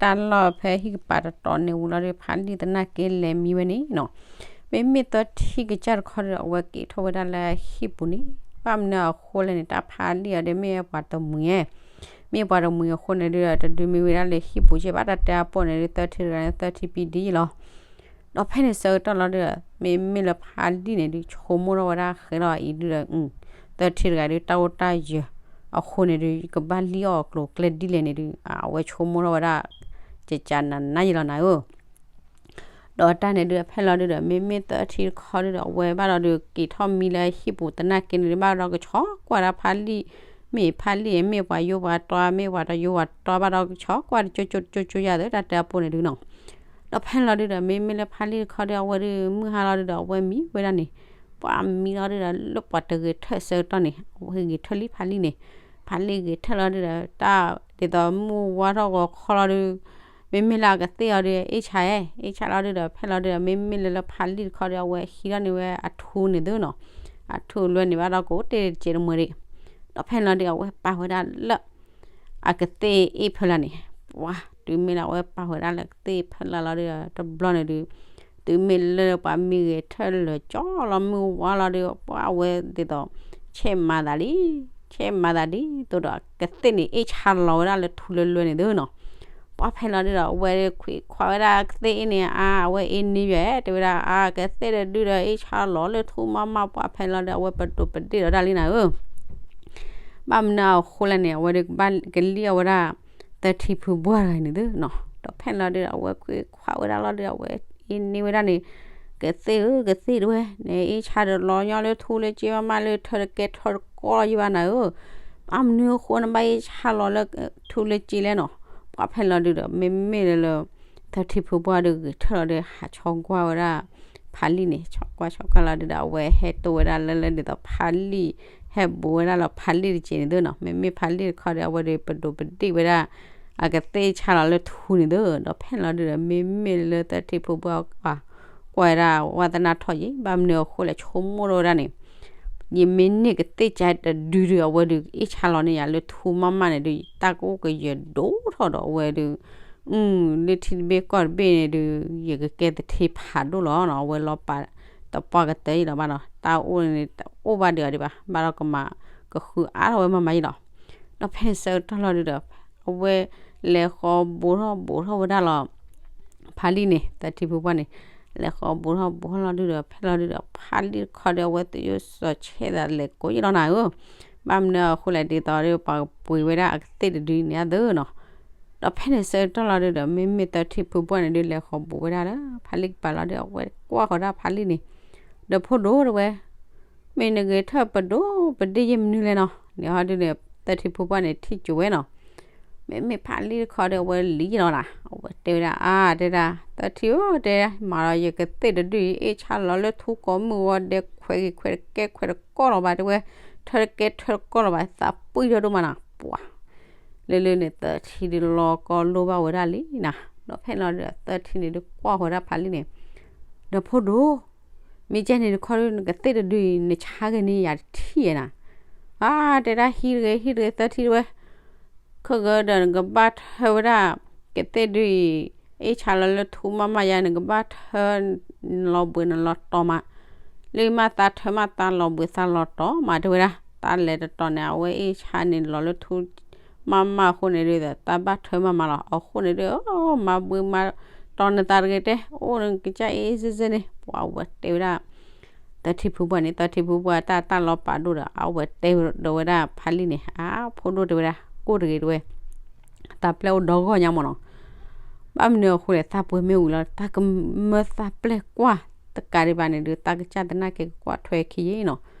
တၢ်လီၢ်ဖဲဟံၣ်ကပၤတတီၤန့ၣ်ဝံၤလီၤဒီး ဖးလံၢ်သနာ်က့လဲၤမံဝဲန့ၣ်နီၤ, မ့မ့ၢ်သၢထံကစၢ်တခီဒီး အဝဲက့ၤထီၣ်ဝဲဒၣ်လၢဟံၣ်ပူၤန့ၣ်, ဘၣ်မနုၤအဃိလဲၣ်န့ၣ် တၢ်ဖးလံၢ်အီၤဒီးမ့ၢ်ပှၤတမှံၤဧါ, မ့ၢ်ပှၤတမှံၤအဃိန့ၣ်ဒုဒီး တဒုးမံဝဲဒၣ်လၢဟံၣ်ပူၤကဲဘၣ် တၢ်တဲအပိၢ်န့ၣ်ဒုး သၢထံတဂၤန့ၣ် သၢထံပံဒံလီၤ ဒီးဖဲန့ၣ်ဆၢကတီၢ်လီၤဒီး မ့မ့ၢ်လၢဖးလံၢ်န့ၣ်ဒုး ဆိကမိၣ်ထီၣ်ဝဲဒၣ်ဃဲလီၤအံၤဒုဒီး သၢထံတဂၤဒုး တၢ်အိၣ်တၢ်ယၢၤအဃိန့ၣ်ဒုး ယကဘၣ်လံၣ်အီၣ်အကျိၤအကျဲဒ်လဲၣ်န့ၣ်ဒုး အဝဲဆိကမိၣ်ထီၣ်ဝဲဒၣ် ကကနနါယဲလီၤနၤဧၢ ဒီးတၢ်န့ၣ်ဒုး ဖဲလီၤဒုဒီး မ့မ့ၢ်သၢထံတခီဒုဒီး အဝဲဘၣ်လီၤဒုး က့ၤထီၣ်မံလၢဟံၣ်ပူၤသနာ်က့န့ၣ်ဒုး ဘၣ်ဒီးကဆီကွၢ်ဒၣ်ဖးလံၢ် မ့ၢ်ဖးလံာ် မ့ၢ်ပှၤယိပှၤတီ မ့ၢ်ပှၤတယိပှၤတီဘၣ်ဒီး ကဆီကွၢ်တကၠိကၠိကၠိကၠိယၤသၢ တၢ်တဲအပိၢ်န့ၣ်ဒုနီၤ. ဒီးဖဲန့ၣ်လီၤဒုဒီး မ့မ့ၢ်လၢဖးလံာ်တခီဒီး အဝဲဒုးမုၢ်ဟါလီၤဒုဒီး အဝဲမံဝဲဒၣ်န့ၣ်, ပှၤမံလီၤဒုဒီး လၢပှၤတဂဲၤထၢၣ်ဆၢကတီၢ်န့ၣ် အဝဲဂဲၤထၢၣ်လံဖးလံာ်န့ၣ်, ဖးလံာ်ဂဲၤထၢၣ်လီၤဒုဒီး တၢ်ဒ်သိးမုၢ်ဝါထီၣ်ဂီၤခီလီၤဒု မ့မ့ၢ်လၢအကသ့ၣ်အီၤဒု အ့ၣ်ဆါဧၢ, အ့ၣ်ဆါလီၤဒုဒီး ဖဲလီၤဒုဒီး မ့မ့ၢ်လၢလၢဖးလံာ်တခီဒီး အဝဲဟံးထီၣ်န့ၢ်ဝဲအထူန့ၣ်သုနီၤ, အထူလွဲန့ၢ်ဘၣ်ဒီး ကအိၣ်တ့ၢ်တစဲးတမှဲၤဒံး, ဒီးဖဲန့ၣ်လီၤဒု အဝဲပာ်ဝဲဒၣ်လၢ အကသ့ၣ်အ့ၣ်ဖၢလာ်န့ၣ်, ပှၤတုၤမ့ၢ်လၢအဝဲပာ်ဝဲဒၣ်လၢကသ့ၣ်အ့ၣ်ဖၢလာ်လီၤဒုဒီး တဘျီန့ၣ်ဒု တုၤမ့ၢ်လၢပှၤမံဂဲၤထၢၣ်လၢာ်ကၠီလီၤမုၢ်ဝါလီၤဒု ပှၤအဝဲဒ်သိး ဆဲးမၤသးလံ, ဆဲးမၤသးဒ်သိးဒီး ကသ့ၣ်န့ၣ်အ့ၣ်ဆါလီၤဝဲဒၣ်လၢထူလၢလွဲန့ၣ်သုနီၤ. ပှၤဖဲလီၤဒုဒီး အဝဲခွံခွါဝဲဒၣ်ကသ့ၣ်အ့ၣ်န့ၣ် အါ အဝဲအ့ၣ်န့ၢ်ယဲ တဲဝဲဒၣ် အါ ကသ့ၣ်တဒုဒီး အ့ၣ်ဆါလီၤလၢထူမးမး ပှၤဖဲလီၤဒု အဝဲပဒိးပဒ့ၣ်ဒီးတၢ်လံနၤဧၢ ဘၣ်မနုၤအဃိလဲၣ်န့ၣ် အဝဲဒုးကဘၣ်ကလံၣ်အီၣ်ဝဲဒၣ် သၢထံဖုဘှၢ်တဂၤန့ၣ်သုနီၤ. ဒီးဖဲလီၤဒုဒီး အဝဲခွံခွါဝဲဒၣ်လီၤဒု အဝဲအ့ၣ်န့ၢ်ဝဲဒၣ်န့ၣ်, ကသ့ၣ်ဧၢ ကသ့ၣ်တဝဲ နအ့ၣ်ဆါဒီးလီၤညီလၢထူလၢစ့မးမးလၢထၢတကဲထၢတကီၢ်လီၤယဘၣ်နၤဧၢ, ဘၣ်မနုၤအဃိနဘၣ်အ့ၣ်ဆါလီၤလၢထူလၢစ့လဲၣ်နီၤ. ပှၤဖဲလီၤဒုဒီး မ့မ့ၢ်လၢလၢ သၢထံဖုဘှၢ်ဒုးဂဲၤထၢၣ်လီၤဒု ဟးဆီကွၢ်ဝဲဒၣ် ဖးလံာ်န့ၣ် ဆီကွၢ်ဆီကွၢ်လီၤဒုဒီး အဝဲဟဲတိၢ်ဝဲဒၣ်လၢလၢဒ်သိးဖးလံာ် ဟဲဘူးဝဲဒၣ်လီၤဖးလံာ်တစဲးန့ၣ်သုနီၤ. မ့မ့ၢ်ဖးလံာ်တခီဒီး အဝဲဒုးပဒိးပဒ့ၣ်ဝဲဒၣ် အကသ့ၣ်ဆါလီၤလၢထူန့ၣ်သု, ဒီးဖဲလီၤဒုဒီး မ့မ့ၢ်လၢသၢထံဖုဘှၢ်ကွၢ် ကွၢ်ဝဲဒၣ်ဝဲသနာ်ထီၣ်ယံၤ ဘၣ်မနုၤအဃိလဲၣ် ဆိကမိၣ်ထီၣ်ဝဲဒၣ်န့ၣ် ယမ့ၢ်န့ၢ်ကသ့ၣ်ကါတဒုဒီး အဝဲဒုးအ့ၣ်ဆါလီၤန့ၢ်ယၤလၢထူမးမးန့ၣ်ဒုး တၢ်ကအိၣ်ကယၢၤဒိၣ်ထီၣ်ဒီးအဝဲဒုး လၢထံတဘ့ၣ်ကီၢ်တဘ့ၣ်န့ၣ်ဒုး ယကကဲသထ့ဖးဒိၣ်လီၤနီၤ. အဝဲလီၤပာ်သပှၢ်ကတၢၢ်ယံၤလီၤဘၣ်နီၤ, တၢ်အိၣ်န့ၣ် တအိၣ်ဘၣ်ဒံးအီၤဒံးဘၣ်, ဘၣ်ဒီးကမၤကဃုအါထီၣ်ဝဲမးမးယံၤလီၤ. ဒီးဖဲန့ၣ်ဆၢကတီၢ်လီၤဒုဒီး အဝဲလဲၤဃီၤဘူးထီၣ်ဘူးထီၣ်ဝဲဒၣ်လီၤ ဖးလံာ်န့ၣ် သၢထံဖုဘှၢ်န့ၣ် လဲၤဃီၤဘူးထီၣ်ဘူးထီၣ်လီၤဒုဒီး ဖဲလီၤဒုဒီး ဖးလံာ်တခီဒီး အဝဲသယိၣ်စီၤဆဲးသးလဲၤကိးယံၤလီၤနၤဧၢ, ဘၣ်မနုၤအဃိလဲၣ် ဒ်သိးဒီးပှၤကပှ့ၤဝဲဒၣ်အကသ့ၣ်တဒုန့ၣ်အသိးနီၤ. ဒီးဖဲန့ၣ်ဆၢကတီၢ်လီၤဒုဒီး မ့မ့ၢ်သၢထံဖုဘှၢ်န့ၣ်ဒုး လဲၤဃီၤဘူးဝဲဒၣ်လၢဖးလံာ်ကပၤလီၤဒုး အဝဲကွၢ်ဃီၤဒၣ်ဖးလံာ်န့ၣ်, ဒီးဖိဒိၣ်တဝဲ မ့ၢ်နဂဲၤထၢၣ်ပဒိးပဒ့ၣ်ယဲၢ်မနုၤလဲၣ်နီၤ, န့ၣ်ဟီဒုန့ၣ် သၢထံဖုဘှၢ်န့ၣ် ထံၣ်ကၠိဝဲနီၤ. မ့မ့ၢ်ဖးလံာ်တခီဒီး အဝဲလံလီၤနၤ, အဝဲတဲဝဲဒၣ် အါ တဲဒၣ် သၢထံဧၢ တဲဒၣ် မၤဒီးယကသ့ၣ်တဒုအံၤ အ့ၣ်ဆါလီၤလၢထူကိးမုၢ်ဂီၤဒဲး ခွဲးဂ့ၤခွဲးတကဲခွဲးတကီၢ်လီၤဘၣ် တဲဝဲ, ထၢတကဲထၢတကီၢ်လီၤဘၣ် သးပှံၢ်ထီၣ်ဒိၣ်မးနၤ ပှၤ လၢလၢန့ၣ် သၢထံဒုးလီၤကီလိဘၣ်ဝဲဒၣ်လံနၤ. ဒီးဖဲန့ၣ်လီၤဒုး သၢထံန့ၣ်ဒုးကွၢ်ဃီၤဒၣ်ဖးလံာ်န့ၣ်, ဒီးဖိဒိၣ် မ့ၢ်ကဲန့ၣ်တခီဒုး နကသ့ၣ်တဒုအံၤ နဆါဂ့ၤန့ၢ်ယၤတထံၣ်ဧါနၤ, အါ တဲဒၣ်ဟံးတဂ့ၤ ဟံးတဂ့ၤ သၢထံတဝဲ ခဲကဒီးနကဘၣ်ထၢဝဲဒၣ် ကသ့ၣ်ဒုအံၤ အ့ၣ်ဆါလီၤလၢထူမးမးယါ နကဘၣ်ထၢ နလီၤဘှံးနလီၤတီၤမး, လၢမ့ၢ်သးထၢမး သးလီၤဘှံးသးလီၤတီၤမး တဲဝဲဒၣ် တၢ်လဲၤတတီၤန့ၣ် အဝဲအ့ၣ်ဆါန့ၣ်လီၤလၢထူ မးမးအဃိန့ၣ်ဒုး သးဘၣ်ထၢမးမးလီၤ အဃိန့ၣ်ဒုး မၤဘှံးမၤတီၤနသးတဂ့ၤတဲ အိၣ်နကစၢ်အ့ၣ်စ့ၢ်စ့ၢ်န့ၣ် ပှၤအဝဲတဲဝဲဒၣ် သၢထံဖုဘှၢ်န့ၣ် သၢထံဖုဘှၢ်တၢ်တၢ်လီၤပာ်ဒိၣ်ဒီး အဝဲတဲဒီးဝဲဒၣ်ဖးလံာ်န့ၣ် အါ ဖိဒိၣ်တဲဝဲဒၣ် ကိၢ်တဂ့ၤတဲဝဲ သးပျဲၢ်အိၣ်ဒီဂီၢ်ညါမးနီၤ, ဘၣ်မနုၤအဃိလဲၣ် သးပှ့ၤမ့ၢ်ဝံၤလီၤ သးကမၢသးပျဲၢ်ကွၢ်တကးဒံးဘၣ်န့ၣ်ဒုး သးကစၢ်သနာ်က့ကကွၢ်ထွဲခံယ့ၣ်နီၤ,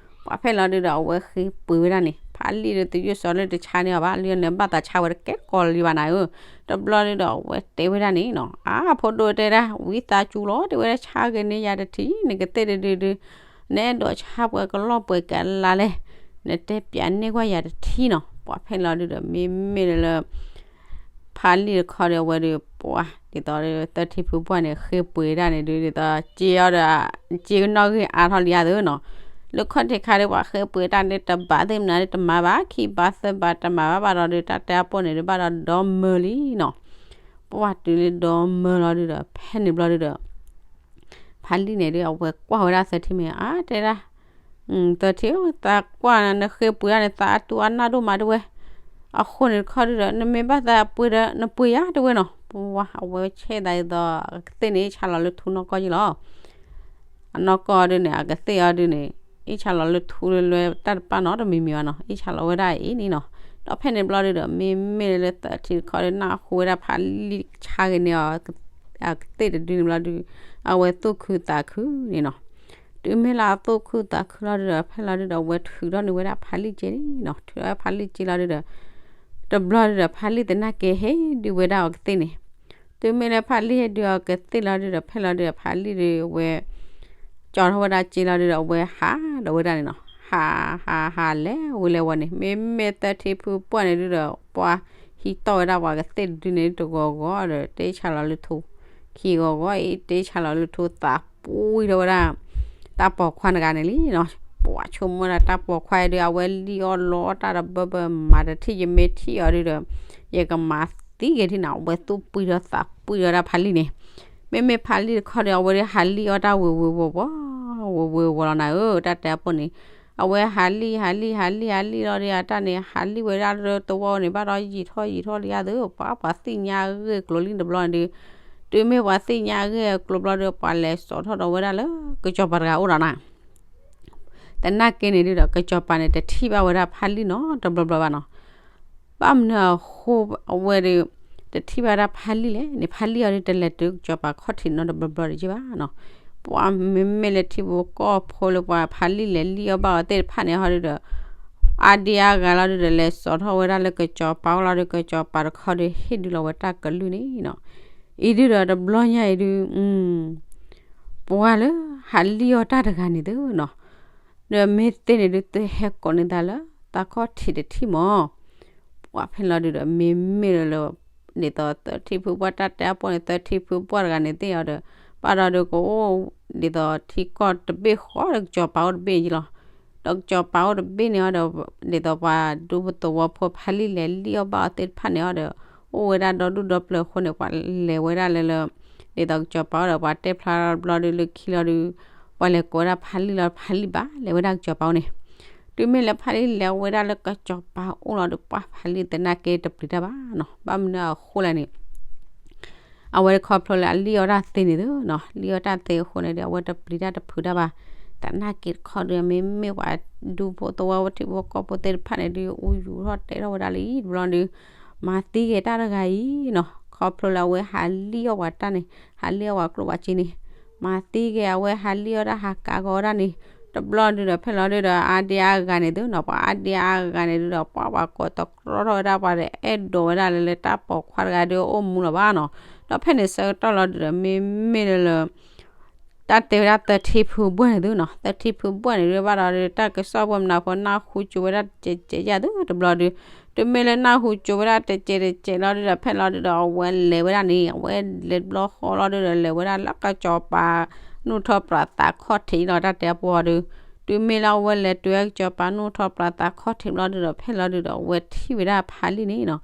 ပှၤဖဲလီၤဒုးဒီး အဝဲဃ့ပှ့ၤဝဲဒၣ်န့ၣ် ဖးလံာ်ဒုးသယိၣ်စီၤလၢတဆါန့ၢ်အီၤဘၣ် လၢန့ၣ်ဘၣ်သးဆါဝဲတကဲကိးလၢၤဘၣ်နၤဧၢ, တဘျီဒုးဒီး အဝဲတဲဝဲဒၣ်န့ၣ်နီၤ အါ ဖိဒိၣ်တဲဒၣ် ဝံသးစူၤလီၤ တဲဝဲဒၣ် ဆါဂ့ၤန့ၢ်ယၤတထံၣ် နကသ့ၣ်တဒုဒုး နအဲၣ်ဒိးဆါပှဲၤကလီၢ်ပှဲၤကလါလဲၣ်, နတဲပၠးန့ၢ်ကွၢ်ယၤတထံၣ်နီၤ, ပှၤဖဲလီၤဒုးဒီး မ့မ့ၢ်လၢ ဖးလံာ်တခီဒီး အဝဲဒုး ပှၤ ဒ်သိးသၢထံဖုဘှၢ်န့ၣ် ဃ့ပှ့ၤဒၣ်န့ၣ်ဒုး ဒ်သိး က့အီၤဒီး က့ကနီၣ်ဂံၢ်အါထီၣ်လံဧါသ့နီၤ, လၢခီၣ်ထံးခါဒုး ပှၤဃ့ပှ့ၤတၢ်န့ၣ် တဘးသ့ၣ်မနုၤန့ၣ် တမၤဘၣ် ခံဘးသၢဘးတမၤဘၣ်ဘၣ်ဒီးဒုး တၢ်တဲအပိၢ်န့ၣ်ဒုး ဘၣ်ဒီးဒီမၢလံနီၤ, ပှၤတုၤလၢဒီမၢလီၤဒုးဒီး ဖဲန့ၣ်ဘျီဒုးဒီး ဖးလံာ်န့ၣ်ဒုး အဝဲကွၢ်ဝဲဒၣ်သၢထံမ့ၢ် အါ တဲဒၣ် သၢထံဧၢ သးကွၢ်နဃ့ပှ့ၤဒၣ်န့ၣ် သးအတူၢ်အနၢ်ဒိၣ်မးတဲဝဲ, အဃိန့ၣ်တခီဒုးဒီး နမ့ၢ်ဘၣ်သးပှ့ၤဒီး နပှ့ၤယၤတဲဝဲနီၤ, ပှၤအဝဲဆဲးသးဒ်သိး အကသ့ၣ်န့ၣ် အ့ၣ်ဆါလီၤလၢထူနီၢ်ကီၢ်ယ့ၢ်လီၤ အနီၢ်ကီၢ်ဒုးန့ၣ် အကသ့ၣ်အီၤဒုးန့ၣ် အ့ၣ်ဆါလီၤလၢထူလၢလွဲတၢ်တပာ်နီတမံၤမံၤဘၣ်နီၤ အ့ၣ်ဆါလီၤဝဲဒၣ်အံၤန့ၣ်နီၤ, ဒီးဖဲန့ၣ်ဘျီဒုးဒီး မ့မ့ၢ်လၢသၢထံတခီဒုး နၢ်ဟူဝဲဒၣ်ဖးလံာ်ဆါဂ့ၤန့ၢ်အီၤ အကသ့ၣ်တဒုန့ၣ်ဘျီဒုး အဝဲသူၣ်ခုသးခုန့ၣ်နီၤ, တုၤမ့ၢ်လၢအသူၣ်ခုသးခုလီၤဒုဒီး ဖဲလီၤဒုဒီး အဝဲထုးထီၣ်န့ၢ်ဝဲဒၣ်ဖးလံၣ်က့န့ၣ်နီၤ, ထုးထီၣ်ဖးလံၣ်က့လီၤဒုဒီး တဘျီဒုဒီး ဖးလံၣ်သနာ်က့ဟ့ၣ်ဒုးဝဲဒၣ်အီၤကသ့ၣ်န့ၣ်, တုၤမ့ၢ်လၢဖးလံၣ်ဟ့ၣ်ဒုးအီၤကသ့ၣ်လီၤဒုဒီး ဖဲလီၤဒုဒီး ဖးလံၣ်ဒုးအဝဲ ကၠီထီၣ်ဝဲဒၣ်က့လီၤဒုဒီး အဝဲဟးဒီးဝဲဒၣ်န့ၣ်နီၤ, ဟး ဟး ဟးလဲၤဝဲလဲၤဝဲန့ၣ် မ့မ့ၢ်သၢထံဖုပှၢ်န့ၣ်ဒုဒီး ပှၤဟံးတီၢ်ဝဲဒၣ်ပှၤကသ့ၣ်ဒုန့ၣ် တဂီၤဂီၤဒီး တ့ဆါလီၤလၢထူ, ခံဂီၤဂီၤအံၤ တ့ဆါလီၤလၢထူ သးပှံၢ်ထီၣ်ဝဲဒၣ် တၢ်ပိာ်ခွါတဂၤန့ၣ်လံနီၤ, ပှၤဆိကမိၣ်ဒၣ်တၢ်ပိာ်ခွါအံၤဒု အဝဲလံၣ်အီၣ်လီအီၣ်တၢ်ဒီး ဘၣ်ဘၣ်မၤတထံၣ် ယမ့ၢ်ထံၣ်အီၤဒုဒီး ယကမၤသံက့ၤဒ်န့ၣ် အဝဲသူၣ်ပှံၢ်ထီၣ်သးပှံၢ်ထီၣ်ဝဲဒၣ်ဖးလံၣ်န့ၣ်, မ့မ့ၢ်ဖးလံၣ်တခီဒီး အဝဲဒုးဟးလံၣ်အီၣ်တၢ်ဝ့ၤဝ့ၤဝီၤဝီၤ ဝ့ၤဝ့ၤဝီၤလီၤနၤဧၢ တၢ်တဲအပိၢ်န့ၣ်, အဝဲဟးလံၣ် ဟးလံၣ် ဟးလံၣ် ဟးလံၣ်လီၤဒု အတၢ်န့ၣ် ဟးလံၣ်ဝဲဒၣ်လၢသဝီန့ၣ် ဘၣ်ဒီးယံာ်ထီၣ်ယံာ်ထီၣ်လံဧါသ့ၣ် ပှၤ ပှၤသ့ၣ်ညါအဂ့ၢ်အကျိၤလံတဘျီန့ၣ်ဒု, တုၤမ့ၢ်ပှၤသ့ၣ်ညါအဂ့ၢ်အကျိၤဘျီဒု ပှၤလဲၤစိာ်ထီၣ်ဒီးဝဲဒၣ်လၢ ကစီၤပၤတဂၤအိၣ်ဒီးနၤ သနာ်က့န့ၣ်ဒုဒီး ကစီၤပၤန့ၣ် တထံၣ်ဘၣ်ဝဲဒၣ်ဖးလံၣ်နီတဘျီဘျီဘၣ်နီၤ, ဘၣ်မနုၤအဃိအဝဲဒုး တထံၣ်ဘၣ်ဒၣ်ဖးလံၣ်လဲၣ်န့ၣ် ဖးလံၣ်အီၤဒုး တလဲၤတုၤကစီၤပၤခီၣ်ထံးနီတဘျီဘျီဒံးဘၣ်နီၤ, ပှၤမ့မ့ၢ်လၢထံဖိကီၢ်ဖိလၢပှၤဖးလံၣ်လဲၤလံၣ်အီၣ်ဘၣ်အီၤသ့ၣ်တဖၣ်န့ၣ်ဟီဒုဒီး အါဒံအါဂၤလီၤဒုဒီး လဲၤစိာ်ထီၣ်ဝဲဒၣ်လၢကစီၤပၤအိၣ်လီၤဒု ကစီၤပၤတခီဒုး ဟ့ၣ်ဒုးလီၤဝဲတၢ်ကလုၢ်န့ၣ်နီၤ, အံၤဒုဒီးတဘျီညါအံၤဒု ပှၤလၢဟးလံၣ်အီၣ်တၢ်တဂၤန့ၣ်သုနီၤ, ဒီးမ့ၢ်သ့န့ၣ်ဒု သုဟဲကိးန့ၢ်သးလၢ သးခီၣ်ထံးတထံၣ်မး, ပှၤဖဲလီၤဒုဒီး မ့မ့ၢ်လၢ ဒ်သိးသၢထံဖုပှၢ်တၢ်တဲအပိၢ်န့ၣ် သၢထံဖုပှၢ်တဂၤန့ၣ်သ့ၣ်အီၤဒီး ဘၣ်ဒီးဒုကအိၣ် ဒ်သိးထံကီၢ်တဘ့ၣ်ဃီဒီးကစီၤပၤအိၣ်တဘ့ၣ်ယံလီၤ, ဒီးကစီၤပၤအိၣ်တဘ့ၣ်န့ၣ်အီၤဒီး ဒ်သိးပှၤဒူဖိသဝီဖိဖးလံၣ်လဲၤလံၣ်အီၣ်ဘၣ်အီၤသ့ၣ်တဖၣ်န့ၣ်အီၤဒီး အိၣ်ဝဲဒၣ်ဒီဒူၣ်ဒီပျၢၤအဃိန့ၣ် ပှၤလဲၤဝဲဒၣ်လၢလၢ ဒ်သိးကစီၤပၤအိၣ်ဒီး ပှၤတဲဖျါဘျီဒုလၢခံလီၤဒု ပှၤလဲၤကိးဝဲဒၣ်ဖးလံၣ်လီၤ ဖးလံၣ်ဘၣ်လဲၤဝဲဒၣ်ကစီၤပၤအိၣ်န့ၣ်, တုၤမ့ၢ်လၢဖးလံၣ်လဲၤဝဲဒၣ်လၢကစီၤပၤအိၣ်လီၤဒီး ပှၤဖးလံၣ်သနာ်က့တပျံၤတၢ်ဘၣ်နီၤ, ဘၣ်မနုၤအဃိလဲၣ်န့ၣ် အဝဲတခီဖျိလၢအလံၣ်အီၣ်တၢ်သ့န့ၣ်သုနီၤ, လံၣ်အီၣ်တၢ်သ့အဃိန့ၣ်ဒီး အဝဲတပျံၤတၢ်တဖုးတၢ်ဘၣ်, သနာ်က့တခီဒု မ့မ့ၢ်ပှၤဒူဖိသဝီဖိထံဖိကီၢ်ဖိသ့ၣ်တဖၣ်န့ၣ်ဒု အူယူၤထီၣ်တဲထီၣ်ဝဲဒၣ်လံတဘျီဒု မၤသံက့ၤတၢ်တဂၤအံၤနီၤ, ခီဖျိလၢအဝဲဟးလံၣ်အီၣ်ပှၤတၢ်န့ၣ် ဟးလံၣ်အီၣ်ပှၤကျိၣ်ပှၤစ့န့ၣ်, မၤသံက့ၤအဝဲဟးလံၣ်အီၣ်တၢ်ဟးကးကီးဝဲဒၣ်န့ၣ်, တဘျီဒုဒီး ဖဲလီၤဒုဒီး အါဒံအါဂၤန့ၣ်သုနီၤ, ပှၤအါဒံအါဂၤန့ၣ်ဒုဒီး ပှၤပှၤကိးတကြီထီၣ်ဝဲဒၣ် ပှၤတအဲၣ်ဒိးဝဲဒၣ်လၢလၢတၢ်ပိာ်ခွါတဂၤဒုအိၣ်မူလီၤဘၣ်နီၤ, ဒီးဖဲန့ၣ်ဆၢကတီၢ်လီၤဒုဒီး မ့မ့ၢ်လၢလၢ တၢ်တဲဝဲဒၣ်သၢထံဖုဘှၢ်န့ၣ်သုနီၤ, သၢထံဖုဘှၢ်န့ၣ်ဒု ဘၣ်ဒီးဒု တၢ်ကစီၣ်ပှၤမနုၤဖိ နၢ်ဟူကၠိဝဲဒၣ်တစဲးတစဲးယၣ်သုတဘျီဒု, တုၤမ့ၢ်လၢနၢ်ဟူကၠိဝဲဒၣ်တစဲးတစဲးလီၤဒုဒီး ဖဲလီၤဒုဒီး အဝဲလဲၤဝဲဒၣ်န့ၣ် အဝဲလဲၤတဘျီဃီလီၤဒုဒီး လဲၤဝဲဒၣ်လၢကစီၤပၤ နူၢ်ထီၣ်ပြးသးခီၣ်ထံးလီၤ တၢ်တဲအပူၤအီၤဒု, တုၤမ့ၢ်လၢအဝဲလဲၤတုၤဝဲကစီၤပၤနူၢ်ထီၣ်ပြးသးခီၣ်ထံးဘျီဒုဒီး ဖဲလီၤဒုဒီး အဝဲထံၣ်ဝဲဒၣ်ဖးလံၣ်န့ၣ်နီၤ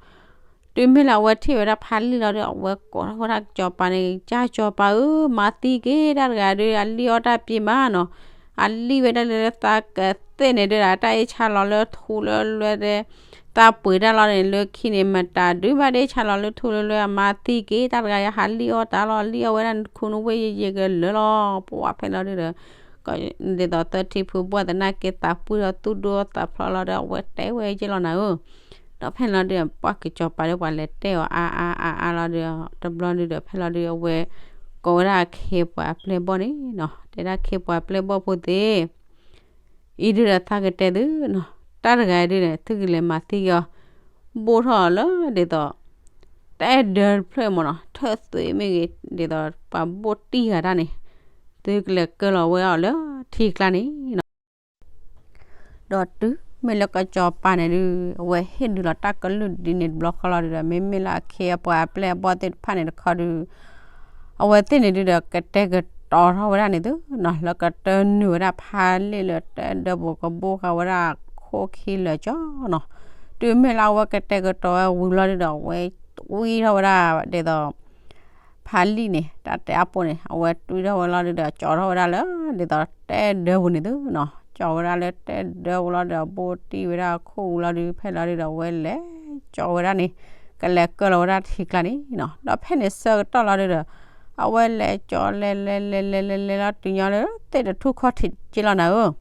တုၤမ့ၢ်လၢအဝဲထံၣ်ဝဲဒၣ်ဖးလံၣ်လီၤဒီး အဝဲကိးထီၣ်ဝဲဒၣ်ကစီၤပၤန့ၣ် ကၢ်ကစီၤပၤဧၢ, မၤသံက့ၤတၢ်တဂၤဒု အလံၣ်အီၣ်တၢ်ပျံၤမးနီၤ, အလံၣ်ဝဲဒၣ်လၢသးကသ့ၣ်န့ၣ်ဒုဒီး တၢ်အ့ၣ်ဆါလီၤလၢထူလၢလွဲၢ် သးပှ့ၤတၢ်လီၤန့ၣ် လၢခံန့ၣ် မတၤဒုဘၣ်တအ့ၣ်ဆါလီၤလၢထူလၢလွဲၢ် အမၤသံက့ၤတၢ်တဂၤ ယဟးလံၣ်အီၣ်တၢ်လီၤ လံၣ်အီၣ်ဝဲဒၣ်နခူနဝ့ၢ်ယယဲၢ်ကလၢာ်လီၤ, ပှၤဖဲလီၤဒုဒီး ဒ်သိးသၢထံဖုဘှၢ်သနာ်က့သးပှံၢ်ဒီးသူၣ်ဒိၣ်သးဖျိးလီၤဒီး အဝဲတဲဝဲယဲၢ်လီၤနၤဧၢ, ဒီးဖဲလီၤဒု ပှၤကစီၤပၤဒီးပှၤလဲၤတဲအီၤအါအါအါအါလီၤဒီး တဘျီဒုဒီး ဖဲလီၤဒု အဝဲကိးဝဲဒၣ်အခ့ပှၤအပျဲၢ်အဘီၣ်န့ၣ်နီၤ, တဲဒၣ်ခ့ပှၤအပျဲၢ်အဘီၣ်ဖိသ့ၣ် အံၤဒုဒီးသးကတဲသုနီၤ, တၢ်တဂၤအံၤဒုန့ၣ် သုကလဲၤမၤသံက့ၤအီၤ ဘိၣ်ထီၣ်အီၤလၢဒ်သိး တၢ်အဲၣ်ဒၢတဖျၢၣ်မ့ၢ်နီၤ, ထၢၣ်သွံမ့ၢ်ဂ့ၤ ဒ်သိးပှၤဘိၣ်တံၢ်ဂၤတၢ်န့ၣ် သုကလဲၤကၢလီၤဝဲအီၤလၢထံကျါန့ၣ်နီၤ ဒီးတုၤမ့ၢ်လၢကစီၤပၤန့ၣ်ဒု အဝဲဟ့ၣ်ဒုးလီၤတၢ်ကလုၢ်ဒ်န့ၣ်တဘျီဃီလီၤဒုဒီး မ့မ့ၢ်လၢအခ့အပှၤအပျဲၢ်အဘီၣ်သ့ၣ်တဖၣ်န့ၣ်တခီဒု အဝဲသ့ၣ်န့ၣ်ဒုဒီး ကတဲာ်ကတီၤထီၣ်ဝဲဒၣ်န့ၣ်သုနီၤ, လၢကတၢၢ်နုာ်ဝဲဒၣ်ဖးလံၣ်လၢတၢ်ဒၢပူၤကဘိၣ်ဃာ်ဝဲဒၣ်ခိၣ်ခံလၢာ်ကၠီနီၤ, တုၤမ့ၢ်လၢအဝဲကတဲာ်ကတီၤဝဲဝံၤလီၤဒုဒီး အဝဲတွံထီၣ်ဝဲဒၣ်ဒ်သိး ဖးလံၣ်န့ၣ် တၢ်တဲအါပူၤန့ၣ် အဝဲတွံထီၣ်ဝဲလီၤဒုဒီး ကၠီထီၣ်ဝဲဒၣ်လၢ ဒ်သိးတဲဒၢပူၤန့ၣ်သုနီၤ, ကၠီဝဲဒၣ်လၢတဲဒၢပူၤလီၤဒီး ဘိၣ်တံၢ်ဝဲဒၣ်ခိၣ်ဝံၤလီၤဒု ဖဲလီၤဒုဒီး အဝဲလဲၤကၠီဝဲဒၣ်န့ၣ် ကလဲၤကၢလီၤဝဲဒၣ်ထံကျါန့ၣ်နီၤ, ဒီးဖဲန့ၣ်ဆၢကတီၢ်လီၤဒုဒီး အဝဲလဲၤကၠီလဲၤလဲၤလဲၤလဲၤလဲၤလဲၤလီၤတုၤညီလၢသ့ၣ်တထူၣ်ခီၣ်ထံးက့လီၤနၤဧၢ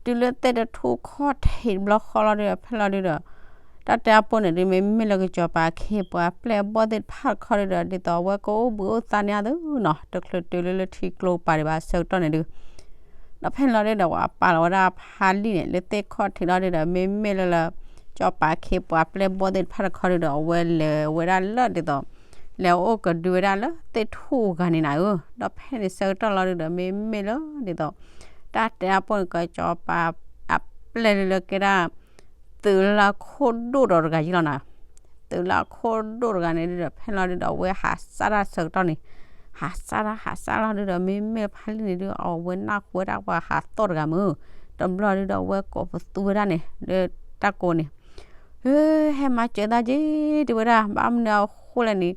တုၤလၢသ့ၣ်တထူၣ်ခီၣ်ထံးတဘျီဃီလီၤဒုဒီး ဖဲလီၤဒုဒီး တၢ်တဲအါပူၤန့ၣ်ဒု မ့မ့ၢ်လၢကစီၤပၤအခ့အပှၤအပျဲၢ်အဘီၣ်သ့ၣ်တဖၣ်တခီဒုဒီး ဒ်သိးအဝဲကအိၣ်ဘှံးအိၣ်သါန့ၣ်အသိးနီၤ တချုးတုၤလၢလၢထံကျိပၤဒံးဘၣ်ဆၢကတီၢ်န့ၣ်ဒု ဒီးဖဲန့ၣ်လီၤဒုဒီး ပာ်လီၤဝဲဒၣ်ဖါလံၣ်န့ၣ် လၢသ့ၣ်ခီၣ်ထံးလီၤဒုဒီး မ့မ့ၢ်လၢလၢ ကၠီၤပၤခ့ပှၤပျဲၢ်ဘီၣ်သ့ၣ်တဖၣ်တခီဒုဒီး အဝဲလဲၤဝဲဒၣ်လၢဒ်သိး လဲၤအိၣ်ကဒုဝဲဒၣ်လၢသ့ၣ်ထူၣ်ဂၤန့ၣ်နၤဧၢ. ဒီးဖဲန့ၣ်ဆၢကတီၢ်လီၤဒုဒီး မ့မ့ၢ်လၢဒ်သိး တၢ်တဲအပိၢ်န့ၣ် ကၠီၤပၤအပျဲၢ်လၢလၢကဲဒၣ် သုးလၢအခိၣ်ဒိၣ်ဒီးတဂၤယံၤလီၤနၤ. သုးလၢအခိၣ်ဒိၣ်တဂၤန့ၣ်ဒုဒီး ဖဲန့ၣ်လီၤဒုဒီး အဝဲဟးစၢ်တၢ်ဆၢကတီၢ်န့ၣ် ဟးစၢ်တၢ် ဟးစၢ်လီၤဒုဒီး မ့မ့ၢ်ဖါလံၣ်န့ၣ်ဒု အဝဲနၢ်ဟူဝဲဒၣ်ပှၤဟးသီၣ်တဂၤမုၢ် တဘျီဒုဒီး အဝဲကိးပသူဝဲဒၣ်န့ၣ် လၢတၢ်ကိးန့ၣ် ဟဲမၤစၢၤသးက့ တဲဝဲဒၣ် ဘၣ်မနုၤအဃိလဲၣ်န့ၣ်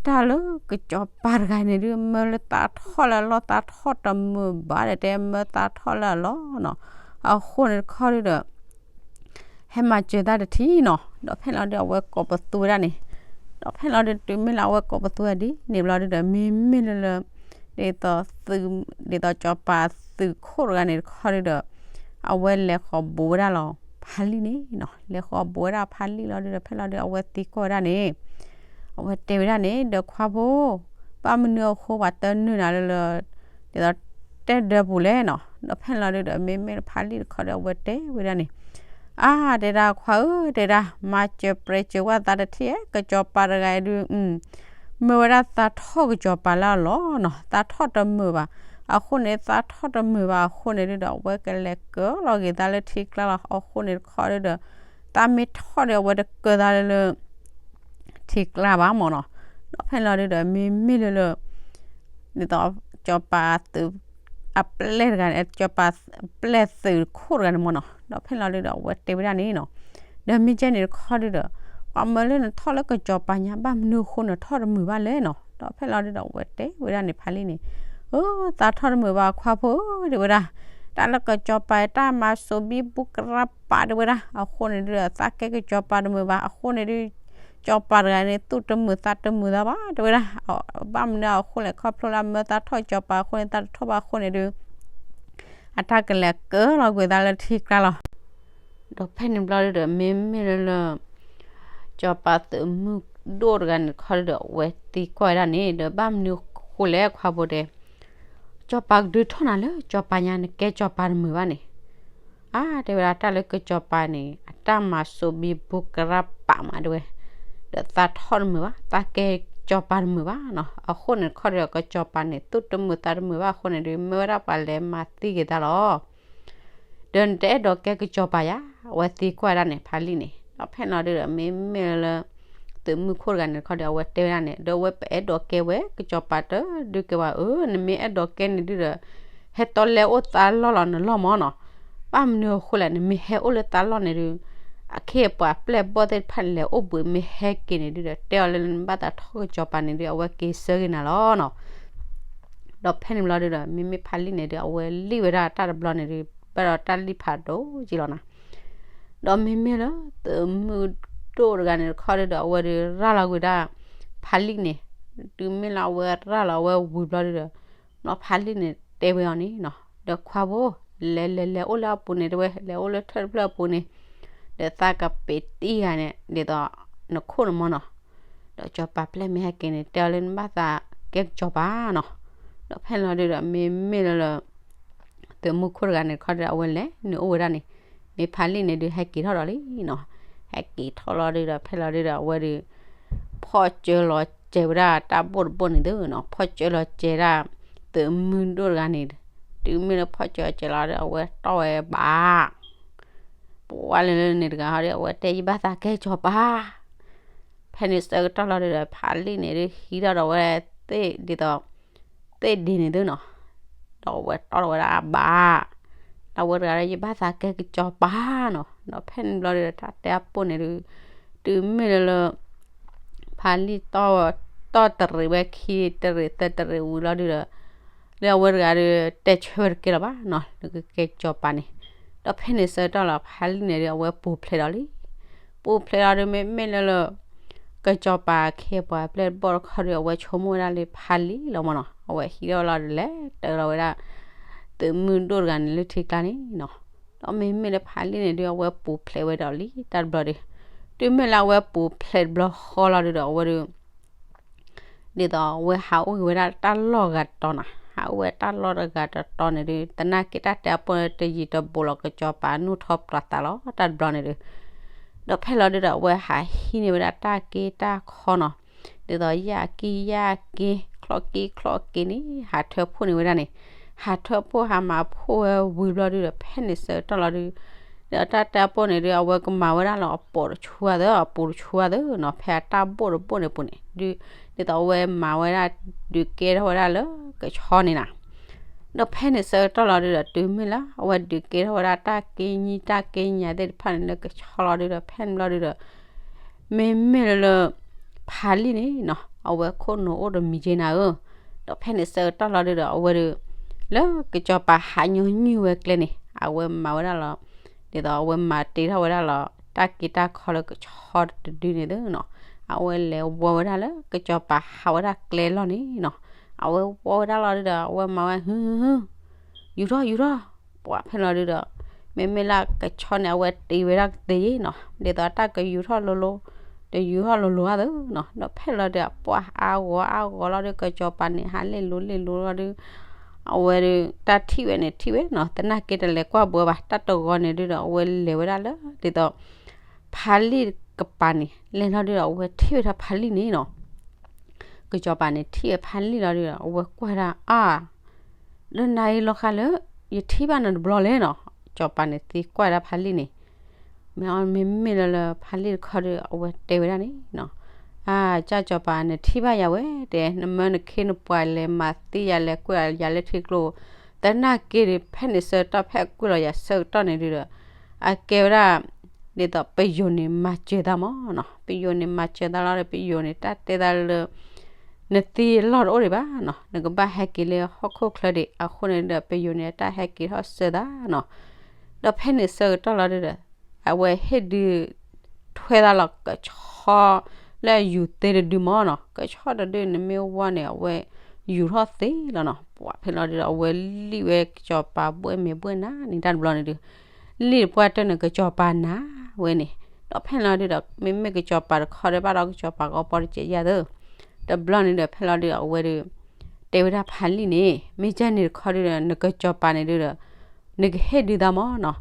တၢ်လၢကၠီၤပၤတဂၤန့ၣ်ဒု မၢလၢသးထီၣ်လၢအလီၢ် သးထီၣ်တမုာ်ဘၣ်ဒီး တဲမၢသးထီၣ်လၢအလီၢ်နီၤ. အဃိန့ၣ်တခီဒုဒီး ဟဲမၤစၢၤသးတထံၣ်နီၤ. ဒီးဖဲန့ၣ်လီၤဒု အဝဲကိးပသူဝဲဒၣ်န့ၣ် ဒီးဖဲန့ၣ်လီၤဒု တုၤမ့ၢ်လၢအဝဲကိးပသူဝဲဒ်န့ၣ်ဘျီဒုဒီး မ့မ့ၢ်လၢလၢ ဒ်သိးသုး ဒ်သိးကၠီၤပၤသုးခိၣ်တဂၤန့ၣ်တခီဒုဒီး အဝဲလဲၤဃီၤဘူးဝဲဒၣ်လီၤ ဖါလံၣ်န့ၣ်နီၤ. လဲၤဃီၤဘူးဝဲဒၣ်ဖါလံၣ်လီၤဒုဒီး ဖဲလီၤဒု အဝဲသံကွၢ်ဝဲဒၣ်န့ၣ် အဝဲတဲဝဲဒၣ်န့ၣ် ဒီးခွါဖိ ဘၣ်မနုၤအဃိပှၤတနုာ်နၤလၢလၢ ဒ်သိးတဲဒၢပူၤလဲၣ်နီၤ. ဒီးဖဲန့ၣ်လီၤဒုဒီး မ့မ့ၢ်ဖါလံၣ်တခီဒီး အဝဲတဲဝဲဒၣ်န့ၣ် အါ တဲဒၣ်ခွါဧၢ တဲဒၣ် မၤစၢၤပြဲးစၢၤဝဲသးတထံၣ် ကၠီၤပၤတဂၤအံၤဒု မၢဝဲဒၣ်သးထီၣ်ကၠီၤပၤလၢအလီၢ်နီၤ. သးထီၣ်တမုာ်ဘၣ်. အဃိန့ၣ် သးထီၣ်တမုာ်ဘၣ်အဃိန့ၣ်ဒုဒီး အဝဲကလဲၤကၢလီၤက့ၤသးလၢထံကျါလီၤ. အဃိန့ၣ်တခီဒုဒီး သးမ့ၢ်ထီၣ်ဒီး အဝဲတကၢသးလၢလၢ ထံကျါဘၣ်မၢ်နီၤ. ဒီးဖဲန့ၣ်လီၤဒုဒီး မ့မ့ၢ်လၢလၢ ဒ်သိး ကၠီၤပၤသုး အပျဲၢ်တဂၤန့ၣ် ကၠီၤပၤပျဲၢ်သုးခိၣ်တဂၤန့ၣ်မၢ်နီၤ. ဒီးဖဲန့ၣ်လီၤဒုဒီး အဝဲတဲဝဲဒၣ်န့ၣ်နီၤ ဒီးမ့ၢ်ကဲန့ၣ်တခီဒုဒီး ပှၤမၢလၢနထီၣ်လၢကၠီၤပၤညါ ဘၣ်မနုၤအဃိနထီၣ်တမုာ်ဘၣ်လဲၣ်နီၤ. ဒီးဖဲန့ၣ်လီၤဒုဒီး အဝဲတဲဝဲဒၣ်န့ၣ် ဖါလံၣ်န့ၣ် အၢ သးထီၣ်တမုာ်ဘၣ်ခွါဖိ တဲဝဲဒၣ် တၢ်လၢကၠီၤပၤ တၢ်မၤစိးဘံဘူကရၢပာ် တဲဝဲဒၣ်. အဃိန့ၣ်ဒုဒီး သးကဲကၠီၤပၤတမုာ်ဘၣ်. အဃိန့ၣ်ဒု ကၠီၤပၤတဂၤန့ၣ် သူၣ်တမုာ်သးတမုာ်သးဘၣ် တဲဝဲဒၣ်. ဘၣ်မနုၤအဃိလဲၣ် ခီဖျိလၢအမၢသးထီၣ်ကၠီၤပၤအဃိန့ၣ် သးတထီၣ်ဘၣ်အဃိန့ၣ်ဒု အတၢ်ကလဲၤကၢလီၤကွံာ်သးလၢထံကျါလီၤ. ဒီးဖဲန့ၣ်ဘျီဒုဒီး မ့မ့ၢ်လၢလၢ ကၠီၤပၤသုးမုၢ်ဒိၣ်တဂၤန့ၣ်တခီဒုဒီး အဝဲသံကွၢ်ဝဲဒၣ်န့ၣ် ဒီးဘၣ်မနုၤအဃိလဲၣ်ခွါဖိတဲ ကၠီၤပၤကဒုးထီၣ်နၤလၢကၠီၤပၤညါ နကဲကၠီၤပၤတမုာ်ဘၣ်န့ၣ် အါ တဲဝဲဒၣ် တၢ်လၢကၠီၤပၤန့ၣ် အတၢ်မၤစိးဘံဘူကရၢပာ်မး တဲဝဲ, ဒီးသးထီၣ်တမုာ်ဘၣ် သးကဲကၠီၤပၤတမုာ်ဘၣ်နီၤ. အဃိန့ၣ်တခီဒီး ကၠီၤပၤန့ၣ် သူၣ်တမုာ်သးတမုာ်ဘၣ်အဃိန့ၣ်ဒု မၢဝဲဒၣ်ပှၤလဲၤမၤသံက့ၤသးလီၤ. ဒီးနတအဲၣ်ဒိးကဲကၠီၤပၤယၤ အဝဲသံကွၢ်ဒၣ်န့ၣ် ဖါလံၣ်န့ၣ်. ဒီးဖဲန့ၣ်လီၤဒုဒီး မ့မ့ၢ်လၢ သုးမုၢ်ခိၣ်တဂၤန့ၣ်တခီဒီး အဝဲတဲဝဲဒၣ်န့ၣ် ဒီးအဝဲပအဲၣ်ဒိးကဲဝဲကၠီၤပၤတဒုကဲဘၣ်ဧၢ, နမ့ၢ်အဲၣ်ဒိးကဲန့ၣ်ဒုဒီး ဟဲတီလဲၤအိၣ်သးလီၢ်လီၤနလီၢ်မၢ်နီၤ. ဘၣ်မနုၤအဃိလဲၣ် နမ့ၢ်ဟဲအိၣ်လၢသးလီၢ်န့ၣ်ဒု အခ့အပှၤပျဲၢ်ဘီၣ်သ့ၣ်တဖၣ်န့ၣ် လဲၤအိၣ်ဘှံးမ့ၢ်ဟဲက့ၤန့ၣ်ဒုဒီး တဲအီၤလၢနဘၣ်သးထီၣ်ကၠီၤပၤန့ၣ်ဒု အဝဲက့ၤဆၢဂ့ၤနၤလီၤနီၤ. ဒီးဖဲန့ၣ်ဘျီဒုဒီး မ့မ့ၢ်ဖါလံၣ်န့ၣ်ဒု အဝဲလံၣ်ဝဲဒၣ်တၢ်တဘျီန့ၣ်ဒု ဘၣ်ဒီးတၢ်လံၣ်ဖးဒိၣ်က့လီၤနၤ. ဒီးမ့မ့ၢ်လၢ သုးမုၢ်ဒိၣ်တဂၤန့ၣ်တခီဒုဒီး အဝဲဒုးရၤလီၤကွံာ်ဒၣ် ဖါလံၣ်န့ၣ်, တုၤမ့ၢ်လၢအဝဲရၤလီၤအဝဲဝံၤဘျီဒုဒီး နီၤဖါလံၣ်န့ၣ်တဲဝဲအီၤန့ၣ်နီၤ, ဒီးခွါဖိ လဲၤလဲၤလဲၤအိၣ်လၢအပူၤန့ၣ်တဲဝဲ, လဲၤအိၣ်လၢထၢၣ်တဖျၢၣ်အပူၤန့ၣ်, ဒီးသးကပ့ၤတံၢ်ဂၤန့ၣ် ဒ်သိးနခိၣ်န့ၣ်မၢ်နီၤ. ဒီးကၠီၤပၤပျဲၢ်မ့ၢ်ဟဲက့ၤန့ၣ် တဲအီၤလၢနဘၣ်သးကဲကၠီၤပၤနီၤ. ဒီးဖဲန့ၣ်လီၤဒုဒီး မ့မ့ၢ်လၢလၢ သုးမုၢ်ခိၣ်တဂၤန့ၣ်တခီဒီး အဝဲလဲၤနုာ်အိၣ်ဝဲဒၣ်န့ၣ်, မ့ၢ်ဖါလံၣ်န့ၣ်ဒုးဟဲက့ၤထီၣ်ဒီးလံနီၤ. ဟဲက့ၤထီၣ်လီၤဒုဒီး ဖဲလီၤဒုဒီး အဝဲဒုး ဖီၣ်စၢလီၤစဲၤဝဲဒၣ်တၢ်ဘိၣ်တဘိၣ်န့ၣ်သုနီၤ, ဖီၣ်စၢလီၤစဲၤဒၣ် သုးမုၢ်ဒိၣ်တဂၤန့ၣ်, တုၤမ့ၢ်လၢဖီၣ်စၢလီၤစဲၤလီၤဒီး အဝဲတီၢ်ဝဲဘၣ် ပှၤလၢလၢန့ၣ်တဂၤဟီဒီး အဝဲတဲယဘၣ်သးကဲကၠီၤပၤ. ဖဲန့ၣ်ဆၢကတီၢ်လီၤဒုဒီး ဖါလံၣ်န့ၣ်ဒုး ဟံးထီၣ်ဒီးဝဲသ့ၣ်ဒ်သိး သ့ၣ်ဒ့န့ၣ်သုနီၤ, ဒီးအဝဲတီၢ်ထီၣ်ဝဲဒၣ်အဘၣ်, ဒီးအဝဲတဂၤဒီး ယဘၣ်သးကဲကၠီၤပၤနီၤ. ဒီးဖဲန့ၣ်ဘျီဒုဒီး တၢ်တဲအပိၢ်န့ၣ်ဒုး တုၤမ့ၢ်လၢလၢ ဖါလံၣ်တီၢ်တရံးဝဲခံတရံးသၢတရံးဝံၤလီၤဒုဒီး လၢအဝဲတဂၤဒီး တဲဆၢဝဲတကဲလၢၤဘၣ်နီၤ လၢကကဲကၠီၤပၤန့ၣ်. ဒီးဖဲန့ၣ်ဆၢကတီၢ်လီၤ ဖါလံၣ်န့ၣ်ဒုး အဝဲပူၤဖျဲးဒီးလံ ပူၤဖျဲးလီၤဒုး မ့မ့ၢ်လၢလၢ ကစီၤပၤခ့ပှၤပျဲၢ်တဘီၣ်တခီဒီး အဝဲဆိကမိၣ်ဝဲဒၣ်လၢဖါလံၣ်လီၤမၢ်နီၤ, အဝဲဟံးထီၣ်ဝဲလီၤဒီး လဲၤတၢလီၤဝဲဒၣ် သုးမုၢ်ဒိၣ်တဂၤန့ၣ်လၢထံကျါန့ၣ်နီၤ. ဒီးမ့မ့ၢ်လၢဖါလံၣ်န့ၣ်ဒုး အဝဲပူၤဖျဲးဝဲဒီးလံ တၢ်တဘျီဒီး တုၤမ့ၢ်လၢအဝဲပူၤဖျဲးတဘျီဃီလီၤဒုဒီး အဝဲဒုး ဒ်သိးအဝဲဟးအိၣ်က့ၤဝဲဒၣ်တၢ်လီၢ်ဂၤတတီၤနီၤ, ဟးအိၣ်ဝဲတၢ်လီၢ်တဂၤတတီၤန့ၣ်ဒုး သနာ်က့တၢ်တဲအပူၤတယံာ်တဘူးလီၤ ကစီၤပၤနူၢ်ထီၣ်ပြးသးလီၤ တၢ်တဘျီန့ၣ်ဒုး ဒီးဖဲလီၤဒုးဒီး အဝဲဟးဟံးန့ၢ်ဝဲဒၣ်တၢ်က့တၢ်ခီနီၤ, ဒ်သိးယၢ်က့ယၢ်က့ ချီၣ်က့ချီၣ်က့န့ၣ် ဟးထၢဖှိၣ်န့ၢ်ဝဲဒၣ်န့ၣ်, ဟးထၢဖှိၣ်ဟးမၤဖှိၣ်ဝဲဝံၤဘျီဒုးဒီး ဖဲန့ၣ်ဆၢကတီၢ်လီၤဒုး ဒီးတၢ်တဲအပူၤန့ၣ်ဒုး အဝဲကမၤဝဲဒၣ်လီၤအပိာ်တဆူအသၢ အပူၤတဆူအသၢနီၤ, ဖဲအတၢ်ဘိၣ်တဘိၣ်န့ၣ်ပူၤန့ၣ်ဒုး ဒ်သိးအဝဲမၤဝဲဒၣ် ဒုးကဲထီၣ်ဝဲဒၣ်လၢကဆီန့ၣ်နီၤ. ဒီးဖဲန့ၣ်ဆၢကတီၢ်လီၤဒုးဒီး တုၤမ့ၢ်လၢအဝဲဒုးကဲထီၣ်ဝဲဒၣ်တၢ်က့ညံတၢ်က့ညါသ့ၣ်တဖၣ်န့ၣ်လၢကဆီလီၤဒုးဒီး ဖဲန့ၣ်ဘျီဒုးဒီး မ့မ့ၢ်လၢ ဖးလံၣ်န့ၣ်နီၤ အဝဲခိၣ်နူာ်အိၣ်တမံၤက့နၤဧၢ, ဒီးဖဲန့ၣ်ဆၢကတီၢ်လီၤဒုးဒီး အဝဲဒုး လၢကစီၤပၤဟးညီနုၢ်ဝဲကျဲန့ၣ် အဝဲမၤဝဲဒၣ်လီၤ ဒ်သိးအဝဲမၤတ့ထီၣ်ဝဲဒၣ်လီၤ တၢ်က့တၢ်ခီလၢကဆီတဒုန့ၣ်သ့နီၤ, အဝဲလဲၤဝီဝဲဒၣ်လၢကစီၤပၤဟးဝဲဒၣ်ကျဲလီၢ်န့ၣ်နီၤ, အဝဲဝီဝဲဒၣ်လီၤဒုးဒီး အဝဲမၤဝဲ ဟုဟုဟု ယူၤထီၣ်ယူၤထီၣ်, ပှၤဖဲလီၤဒုးဒီး မ့မ့ၢ်လၢကဆီန့ၣ် အဝဲတ့ဝဲဒၣ်ကသ့နီၤ, ဒ်သိးတၢ်ကယူၤထီၣ်လိၤလိၤ တယူၤထီၣ်လိၤလိၤအသ့နီၤ, ဒီးဖဲလီၤဒုး ပှၤအါဂီၤအါဂီၤလီၤဒုး ကစီၤပၤန့ၣ် ဟးလ့ၣ်လိၤလ့ၣ်လိၤလီၤဒုး အဝဲဒုး တၢ်ထံၣ်ဝဲန့ၣ်ထံၣ်ဝဲနီၤ, သနာ်က့တလဲၤကွၢ်ဘှီဘၣ် တၢ်တဂီၤန့ၣ်ဒုးဒီး အဝဲလဲၤဝဲဒၣ်လၢ ဒ်သိး ဖးလံၣ်ကပၤန့ၣ် လဲၤလီၤဒုးဒီး အဝဲထံၣ်ဝဲဒၣ်ဖးလံၣ်န့ၣ်နီၤ ကစီၤပၤန့ၣ်ထံၣ်ဝဲဖးလံၣ်လီၤဒုးဒီး အဝဲကွၢ်ဒၣ် အါ ဒီးနၤအံၤလီၤဃးလၢ ယထံၣ်ဘၣ်နၤတဘျီလဲၣ်နီၤ, ကစီၤပၤန့ၣ်သံကွၢ်ဒၣ်ဖးလံၣ်န့ၣ်, မ့ၢ်အီၤမ့မ့ၢ်လၢလၢဖးလံၣ်တခီဒီး အဝဲတဲဝဲဒၣ်န့ၣ်နီၤ, အါ ကၢ်ကစီၤပၤ နထံၣ်ဘၣ်ယၤဝဲ တဲ နမၢနခ့နပှၤလဲၤမၤသံယၤလဲၤကွံာ်ယၤလၢထံကျိ, သနာ်က့ဒီး ဖဲန့ၣ်ဆၢကတီၢ် ဖဲအကွံာ်လီၤယၤဆၢကတီၢ်န့ၣ်ဒုးဒီး အကဲဝဲဒၣ် ဒ်သိးပယိၤန့ၣ်မၤစၢၤသးမးနီၤ, ပယိၤန့ၣ်မၤစၢၤသးလီၤဒီး ပယိၤန့ၣ်တၢ်တဲသးလၢ နသံအလီၢ်တအိၣ်ဒံးဘၣ်နီၤ, နကဘၣ်ဟဲက့ၤလၢဟီၣ်ခိၣ်ချၢဒံး, အဃိန့ၣ်ဒီး ပယိၤန့ၣ်တၢ်ဟဲက့ၤထီၣ်စၢၤသးနီၤ, ဒီးဖဲန့ၣ်ဆၢကတီၢ်လီၤဒုးဒီး အဝဲဟ့ၣ်ဒုး ထွဲသးလီၤကဆီ လၢယူၤသ့တဒုမးနီၤ, ကဆီတဒုန့ၣ်မ့ၢ်ဝဲန့ၣ် အဝဲယူၤထီၣ်သ့လီၤနီၤ, ပှၤဖဲလီၤဒုးဒီး အဝဲလံၣ်ဝဲကစီၤပၤဘှဲၣ်မဲာ်ဘှဲၣ်နါန့ၣ် တၢ်တဘျီန့ၣ်ဒုး လံၣ်တပှၢ်တၢၢ်န့ၣ် ကစီၤပၤနါဝဲန့ၣ်, ဒီးဖဲလီၤဒုးဒီး မ့မ့ၢ်ကစီၤပၤတခီဒီး ဘၣ်ဒီးကစီၤပၤကီပီတစဲးယၤသၢ, တဘျီန့ၣ်ဒီး ဖဲလီၤဒုးဒီး အဝဲဒုး တဲဝဲဒၣ်ဖးလံၣ်န့ၣ် မ့ၢ်ကဲန့ၣ်တခီဒုးဒီး နကစီၤပၤန့ၣ်ဒုးဒီး နကဟ့ၣ်ဒုးသးမးနီၤ,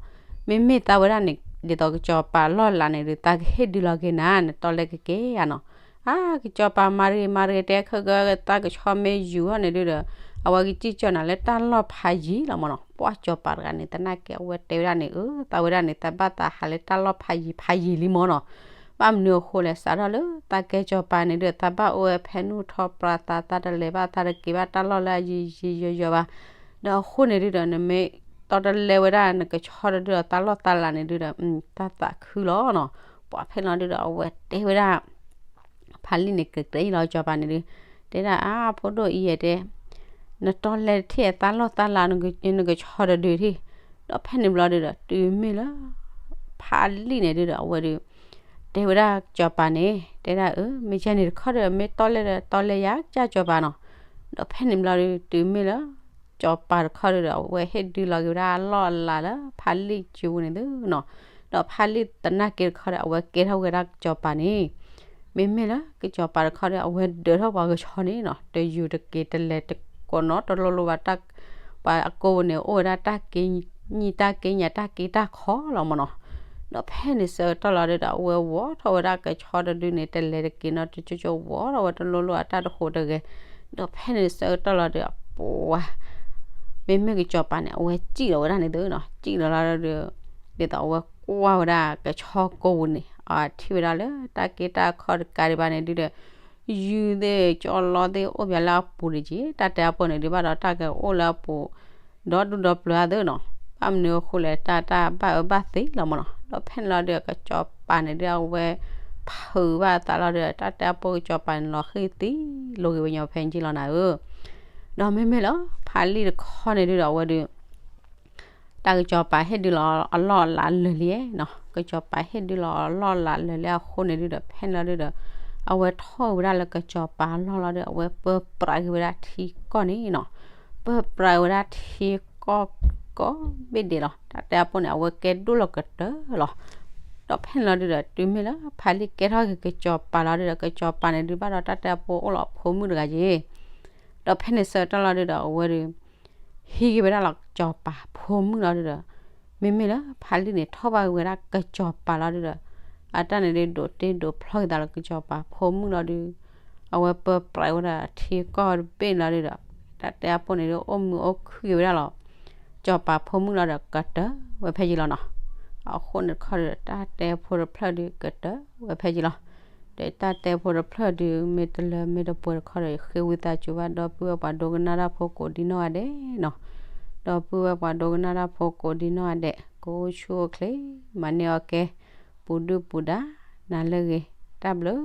မ့မ့ၢ်သးဝဲဒၣ်န့ၣ် ဒ်သိးကစီၤပၤလီၢ်လၤန့ၣ်ဒုး သးကဟ့ၣ်ဒုးလီၤက့ၤနၤ နတီလဲကက့ၤဧါနီၤ, အါ ကစီၤပၤမၤတဂ့ၤမၤတဂ့ၤ တဲခဲကသးကဆီမ့ၢ်ယူၤထီၣ်န့ၣ်ဒုးဒီး အဝဲကစံၣ်ကၠီၣ်နၤလၢတၢ်လီၢ်ဖးယံၤလီၤမးနီၤ, ပှၤကစီၤပၤတဂၤန့ၣ် သနာ်က့အဝဲတဲဝဲဒၣ်န့ၣ် အၢ သးဝဲဒၣ်န့ၣ် သးဘၣ်သးဟးလၢတၢ်လီၢ်ဖးယံၤဖးယံၤလံမးနီၤ, ဘၣ်မနုၤအဃိလဲၣ် စးထီၣ်လၢသးကဲကစီၤပၤန့ၣ်ဒုး သးဘၣ်အိၣ်ဝဲဖဲနူၢ်ထီၣ်ပြးသး သးတလဲၤဘၣ်သးတက့ၤဘၣ်တၢ်လီၢ်လၢအယံၤယံၤယီၤယီၤဘၣ်, ဒီးအဃိန့ၣ်ဒုးဒီး နမ့ၢ်တီတလဲဝဲဒၣ်နကဆီတဒုဒီး တၢ်လီၢ်တၢ်လၤန့ၣ်ဒုးဒီး တၢ်သးခုလီၤနီၤ, ပှၤဖဲလီၤဒုးဒီး အဝဲတဲဝဲဒၣ် ဖးလံၣ်န့ၣ် ကကဲအံၤလီၤ ကစီၤပၤန့ၣ်ဒုး တဲဒၣ်အါ ဖိဒိၣ်အံၤဧဲတဲ နတီလဲတထံၣ် တၢ်လီၢ်တၢ်လၤ နကဆီတဒုထံၣ်, ဒီးဖဲန့ၣ်ဘျီဒုးဒီး တုၤမ့ၢ်လၢ ဖးလံၣ်န့ၣ်ဒုးဒီး အဝဲဒုး တဲဝဲဒၣ်ကစီၤပၤန့ၣ် တဲဒၣ်အၢ မ့ၢ်ကဲန့ၣ်တခီဒီး မ့ၢ်တီလဲဒီး တီလဲယၤ ကစၢ်ကစီၤပၤနီၤ, ဒီးဖဲန့ၣ်ဘျီဒုး တုၤမ့ၢ်လၢ ကစီၤပၤတခီဒုးဒီး အဝဲဟ့ၣ်ဒုးလီၤက့ၤဝဲဒၣ်အလီၢ်အလၤလၢဖးလံၣ်ကၠိပူၤန့ၣ်သ့နီၤ, ဒီးဖးလံၣ်သနာ်က့တခီဒီး အဝဲကဲထီၣ်ဝဲဒၣ်ကစီၤပၤန့ၣ် မ့မ့ၢ်လၢကစီၤပၤတခီဒီး အဝဲဒၢးထီၣ်ပှၤကဆီန့ၣ်နီၤ တယူၤတက့ၤတလဲၤတကိးနီတလိၤလိၤဘၣ်, ပှၤအကိာ်ပူၤန့ၣ် အိၣ်ဝဲဒၣ်တၢ်က့ညံတၢ်က့ညါ တၢ်က့တၢ်ခီလီၤမးနီၤ, ဒီးဖဲန့ၣ်ဆၢကတီၢ်လီၤဒုးဒီး အဝဲဝီထီၣ်ဝဲဒၣ်ကဆီတဒုန့ၣ် တလဲၤတက့ၤနီတကၠိကၠိ ဝီထီၣ်ဝဲတလိၤလိၤအတၢ်တဃိးတဂဲၤ, ဒီးဖဲန့ၣ်ဆၢကတီၢ်လီၤဒုး အပှၤ မ့မ့ၢ်ကစီၤပၤန့ၣ် အဝဲစံၣ်လီၤဝဲဒၣ်န့ၣ်သ့နီၤ, စံၣ်လီၤလီၤဒီး ဒ်သိးအဝဲကွၢ်ဝဲဒၣ်ကဆီကိာ်ပူၤန့ၣ် အထံၣ်ဝဲဒၣ်လၢတၢ်က့တၢ်ခီတကးဒံးဘၣ်န့ၣ်ဒုးဒီး ယုၢ်သ့ၣ်ကၠီလီသ့ၣ်အိၣ်ပၠးလၢအပူၤတက့ၢ်, တၢ်တဲအပူၤန့ၣ်ဒုး ဘၣ်ဒီးတၢ်ကအိၣ်လၢအပူၤ ဒီဒူၣ်ဒီပျၢၤအသ့နီၤ, ဘၣ်မနုၤအဃိလဲၣ် တၢ်တၢ်ဘၣ်အၢဘၣ်သီလီၤမးနီၤ, ဒီးဖဲန့ၣ်လီၤဒုး ကစီၤပၤန့ၣ်ဒုး အဝဲဖုးဘၣ်အသးလီၤဒီး တၢ်တဲအပူၤကစီၤပၤန့ၣ် လီၤဃံၤသံ လိၤက့ၤဝဲညီဖဲကၠံလီၤနၤဧၢ ဒီးမ့မ့ၢ်လၢ ဖးလံၣ်တခီန့ၣ်ဒုးဒီး အဝဲဒုး တၢ်ကစီၤပၤဟ့ၣ်ဒုးလီၤအလီၢ်အလၤလၢာ်လံနီၤ, ကစီၤပၤဟ့ၣ်ဒုးလီၤအလီၢ်အလၤလၢာ်လံအဃိန့ၣ်ဒုးဒီး ဖဲန့ၣ်လီၤဒုးဒီး အဝဲထီၣ်ဝဲဒၣ်လၢကစီၤပၤအလီၢ်လီၤဒီး အဝဲပၢပြးက့ၤဝဲဒၣ်ထံကီၢ်န့ၣ်နီၤ, ပၢပြးဝဲဒၣ်ထံကီၢ်ကိးဘ့ၣ်ဒဲးလီၤ, တၢ်တဲအပူၤန့ၣ် အဝဲကဲဒိၣ်လီၤကတၢၢ်လီၤ, ဒီးဖဲန့ၣ်လီၤဒုးဒီး တုၤမ့ၢ်လၢဖးလံၣ်ကဲထီၣ်က့ၤကစီၤပၤလီၤဒုးဒီး ကစီၤပၤန့ၣ်ဒုးဘၣ်ဒီးတၢ်တဲအပူၤအိၣ်လီၤအဖိမုၣ်တဂၤက့ၢ် ဒီးဖဲန့ၣ်ဆၢကတီၢ်လီၤဒုဒီး အဝဲဒီး ဟံးက့ၤဝဲဒၣ်လီၤ ကစီၤပၤဖိမုၣ်လီၤဒုဒီး မ့မ့ၢ်လၢဖးလံာ်န့ၣ် ထီၣ်ဘၣ်က့ၤဝဲဒၣ်ကစီၤပၤလီၤဒုဒီး အတၢ်န့ၣ်ဒုးဒိးတ့ဒိးဖျီက့ၤသးလၢကစီၤပၤဖိမုၣ်လီၤဒု အဝဲပၢပြးဝဲဒၣ်ထံကီၢ်တဘ့ၣ်န့ၣ်လီၤဒုဒီး တၢ်တဲအပူၤန့ၣ်ဒုး အိၣ်မုာ်အိၣ်ခုၣ်က့ၤဝဲဒၣ်လီၤ ကစီၤပၤဖိမုၣ်လီၤဒီး ကတၢၢ်ဝဲဖဲယံၤလီၤနီၤ. အဃိန့ၣ်တခီဒီး တၢ်တဲဖိတဖျၢၣ်ဒုး ကတၢၢ်ဝဲဖဲယံၤလီၤ. ဒီးတၢ်တဲဖိတဖျၢၣ်ဒုး မ့ၢ်တလၢမ့ၢ်တပှဲၤတခီဒီး ယဃ့ဝံသးစူၤဘၣ် ဒီပုၢ်ဝဲၢ်ပှၤဒိကနၣ်တၢ်ဖိကိးဒံနီၢ်ဂၤဒဲးနီၤ. ဒီပုၢ်ဝဲၢ်ပှၤဒိကနၣ်တၢ်ဖိကိးဒံနီၢ်ဂၤဒဲး ကအိၣ်ဆူၣ်အိၣ်ချ့ မၤန့ၢ်အီၣ်ကဲ ပူၤဒုၣ်ပူၤဒါ နၤလၢအဂ့ၤ တၢ်ဘျုး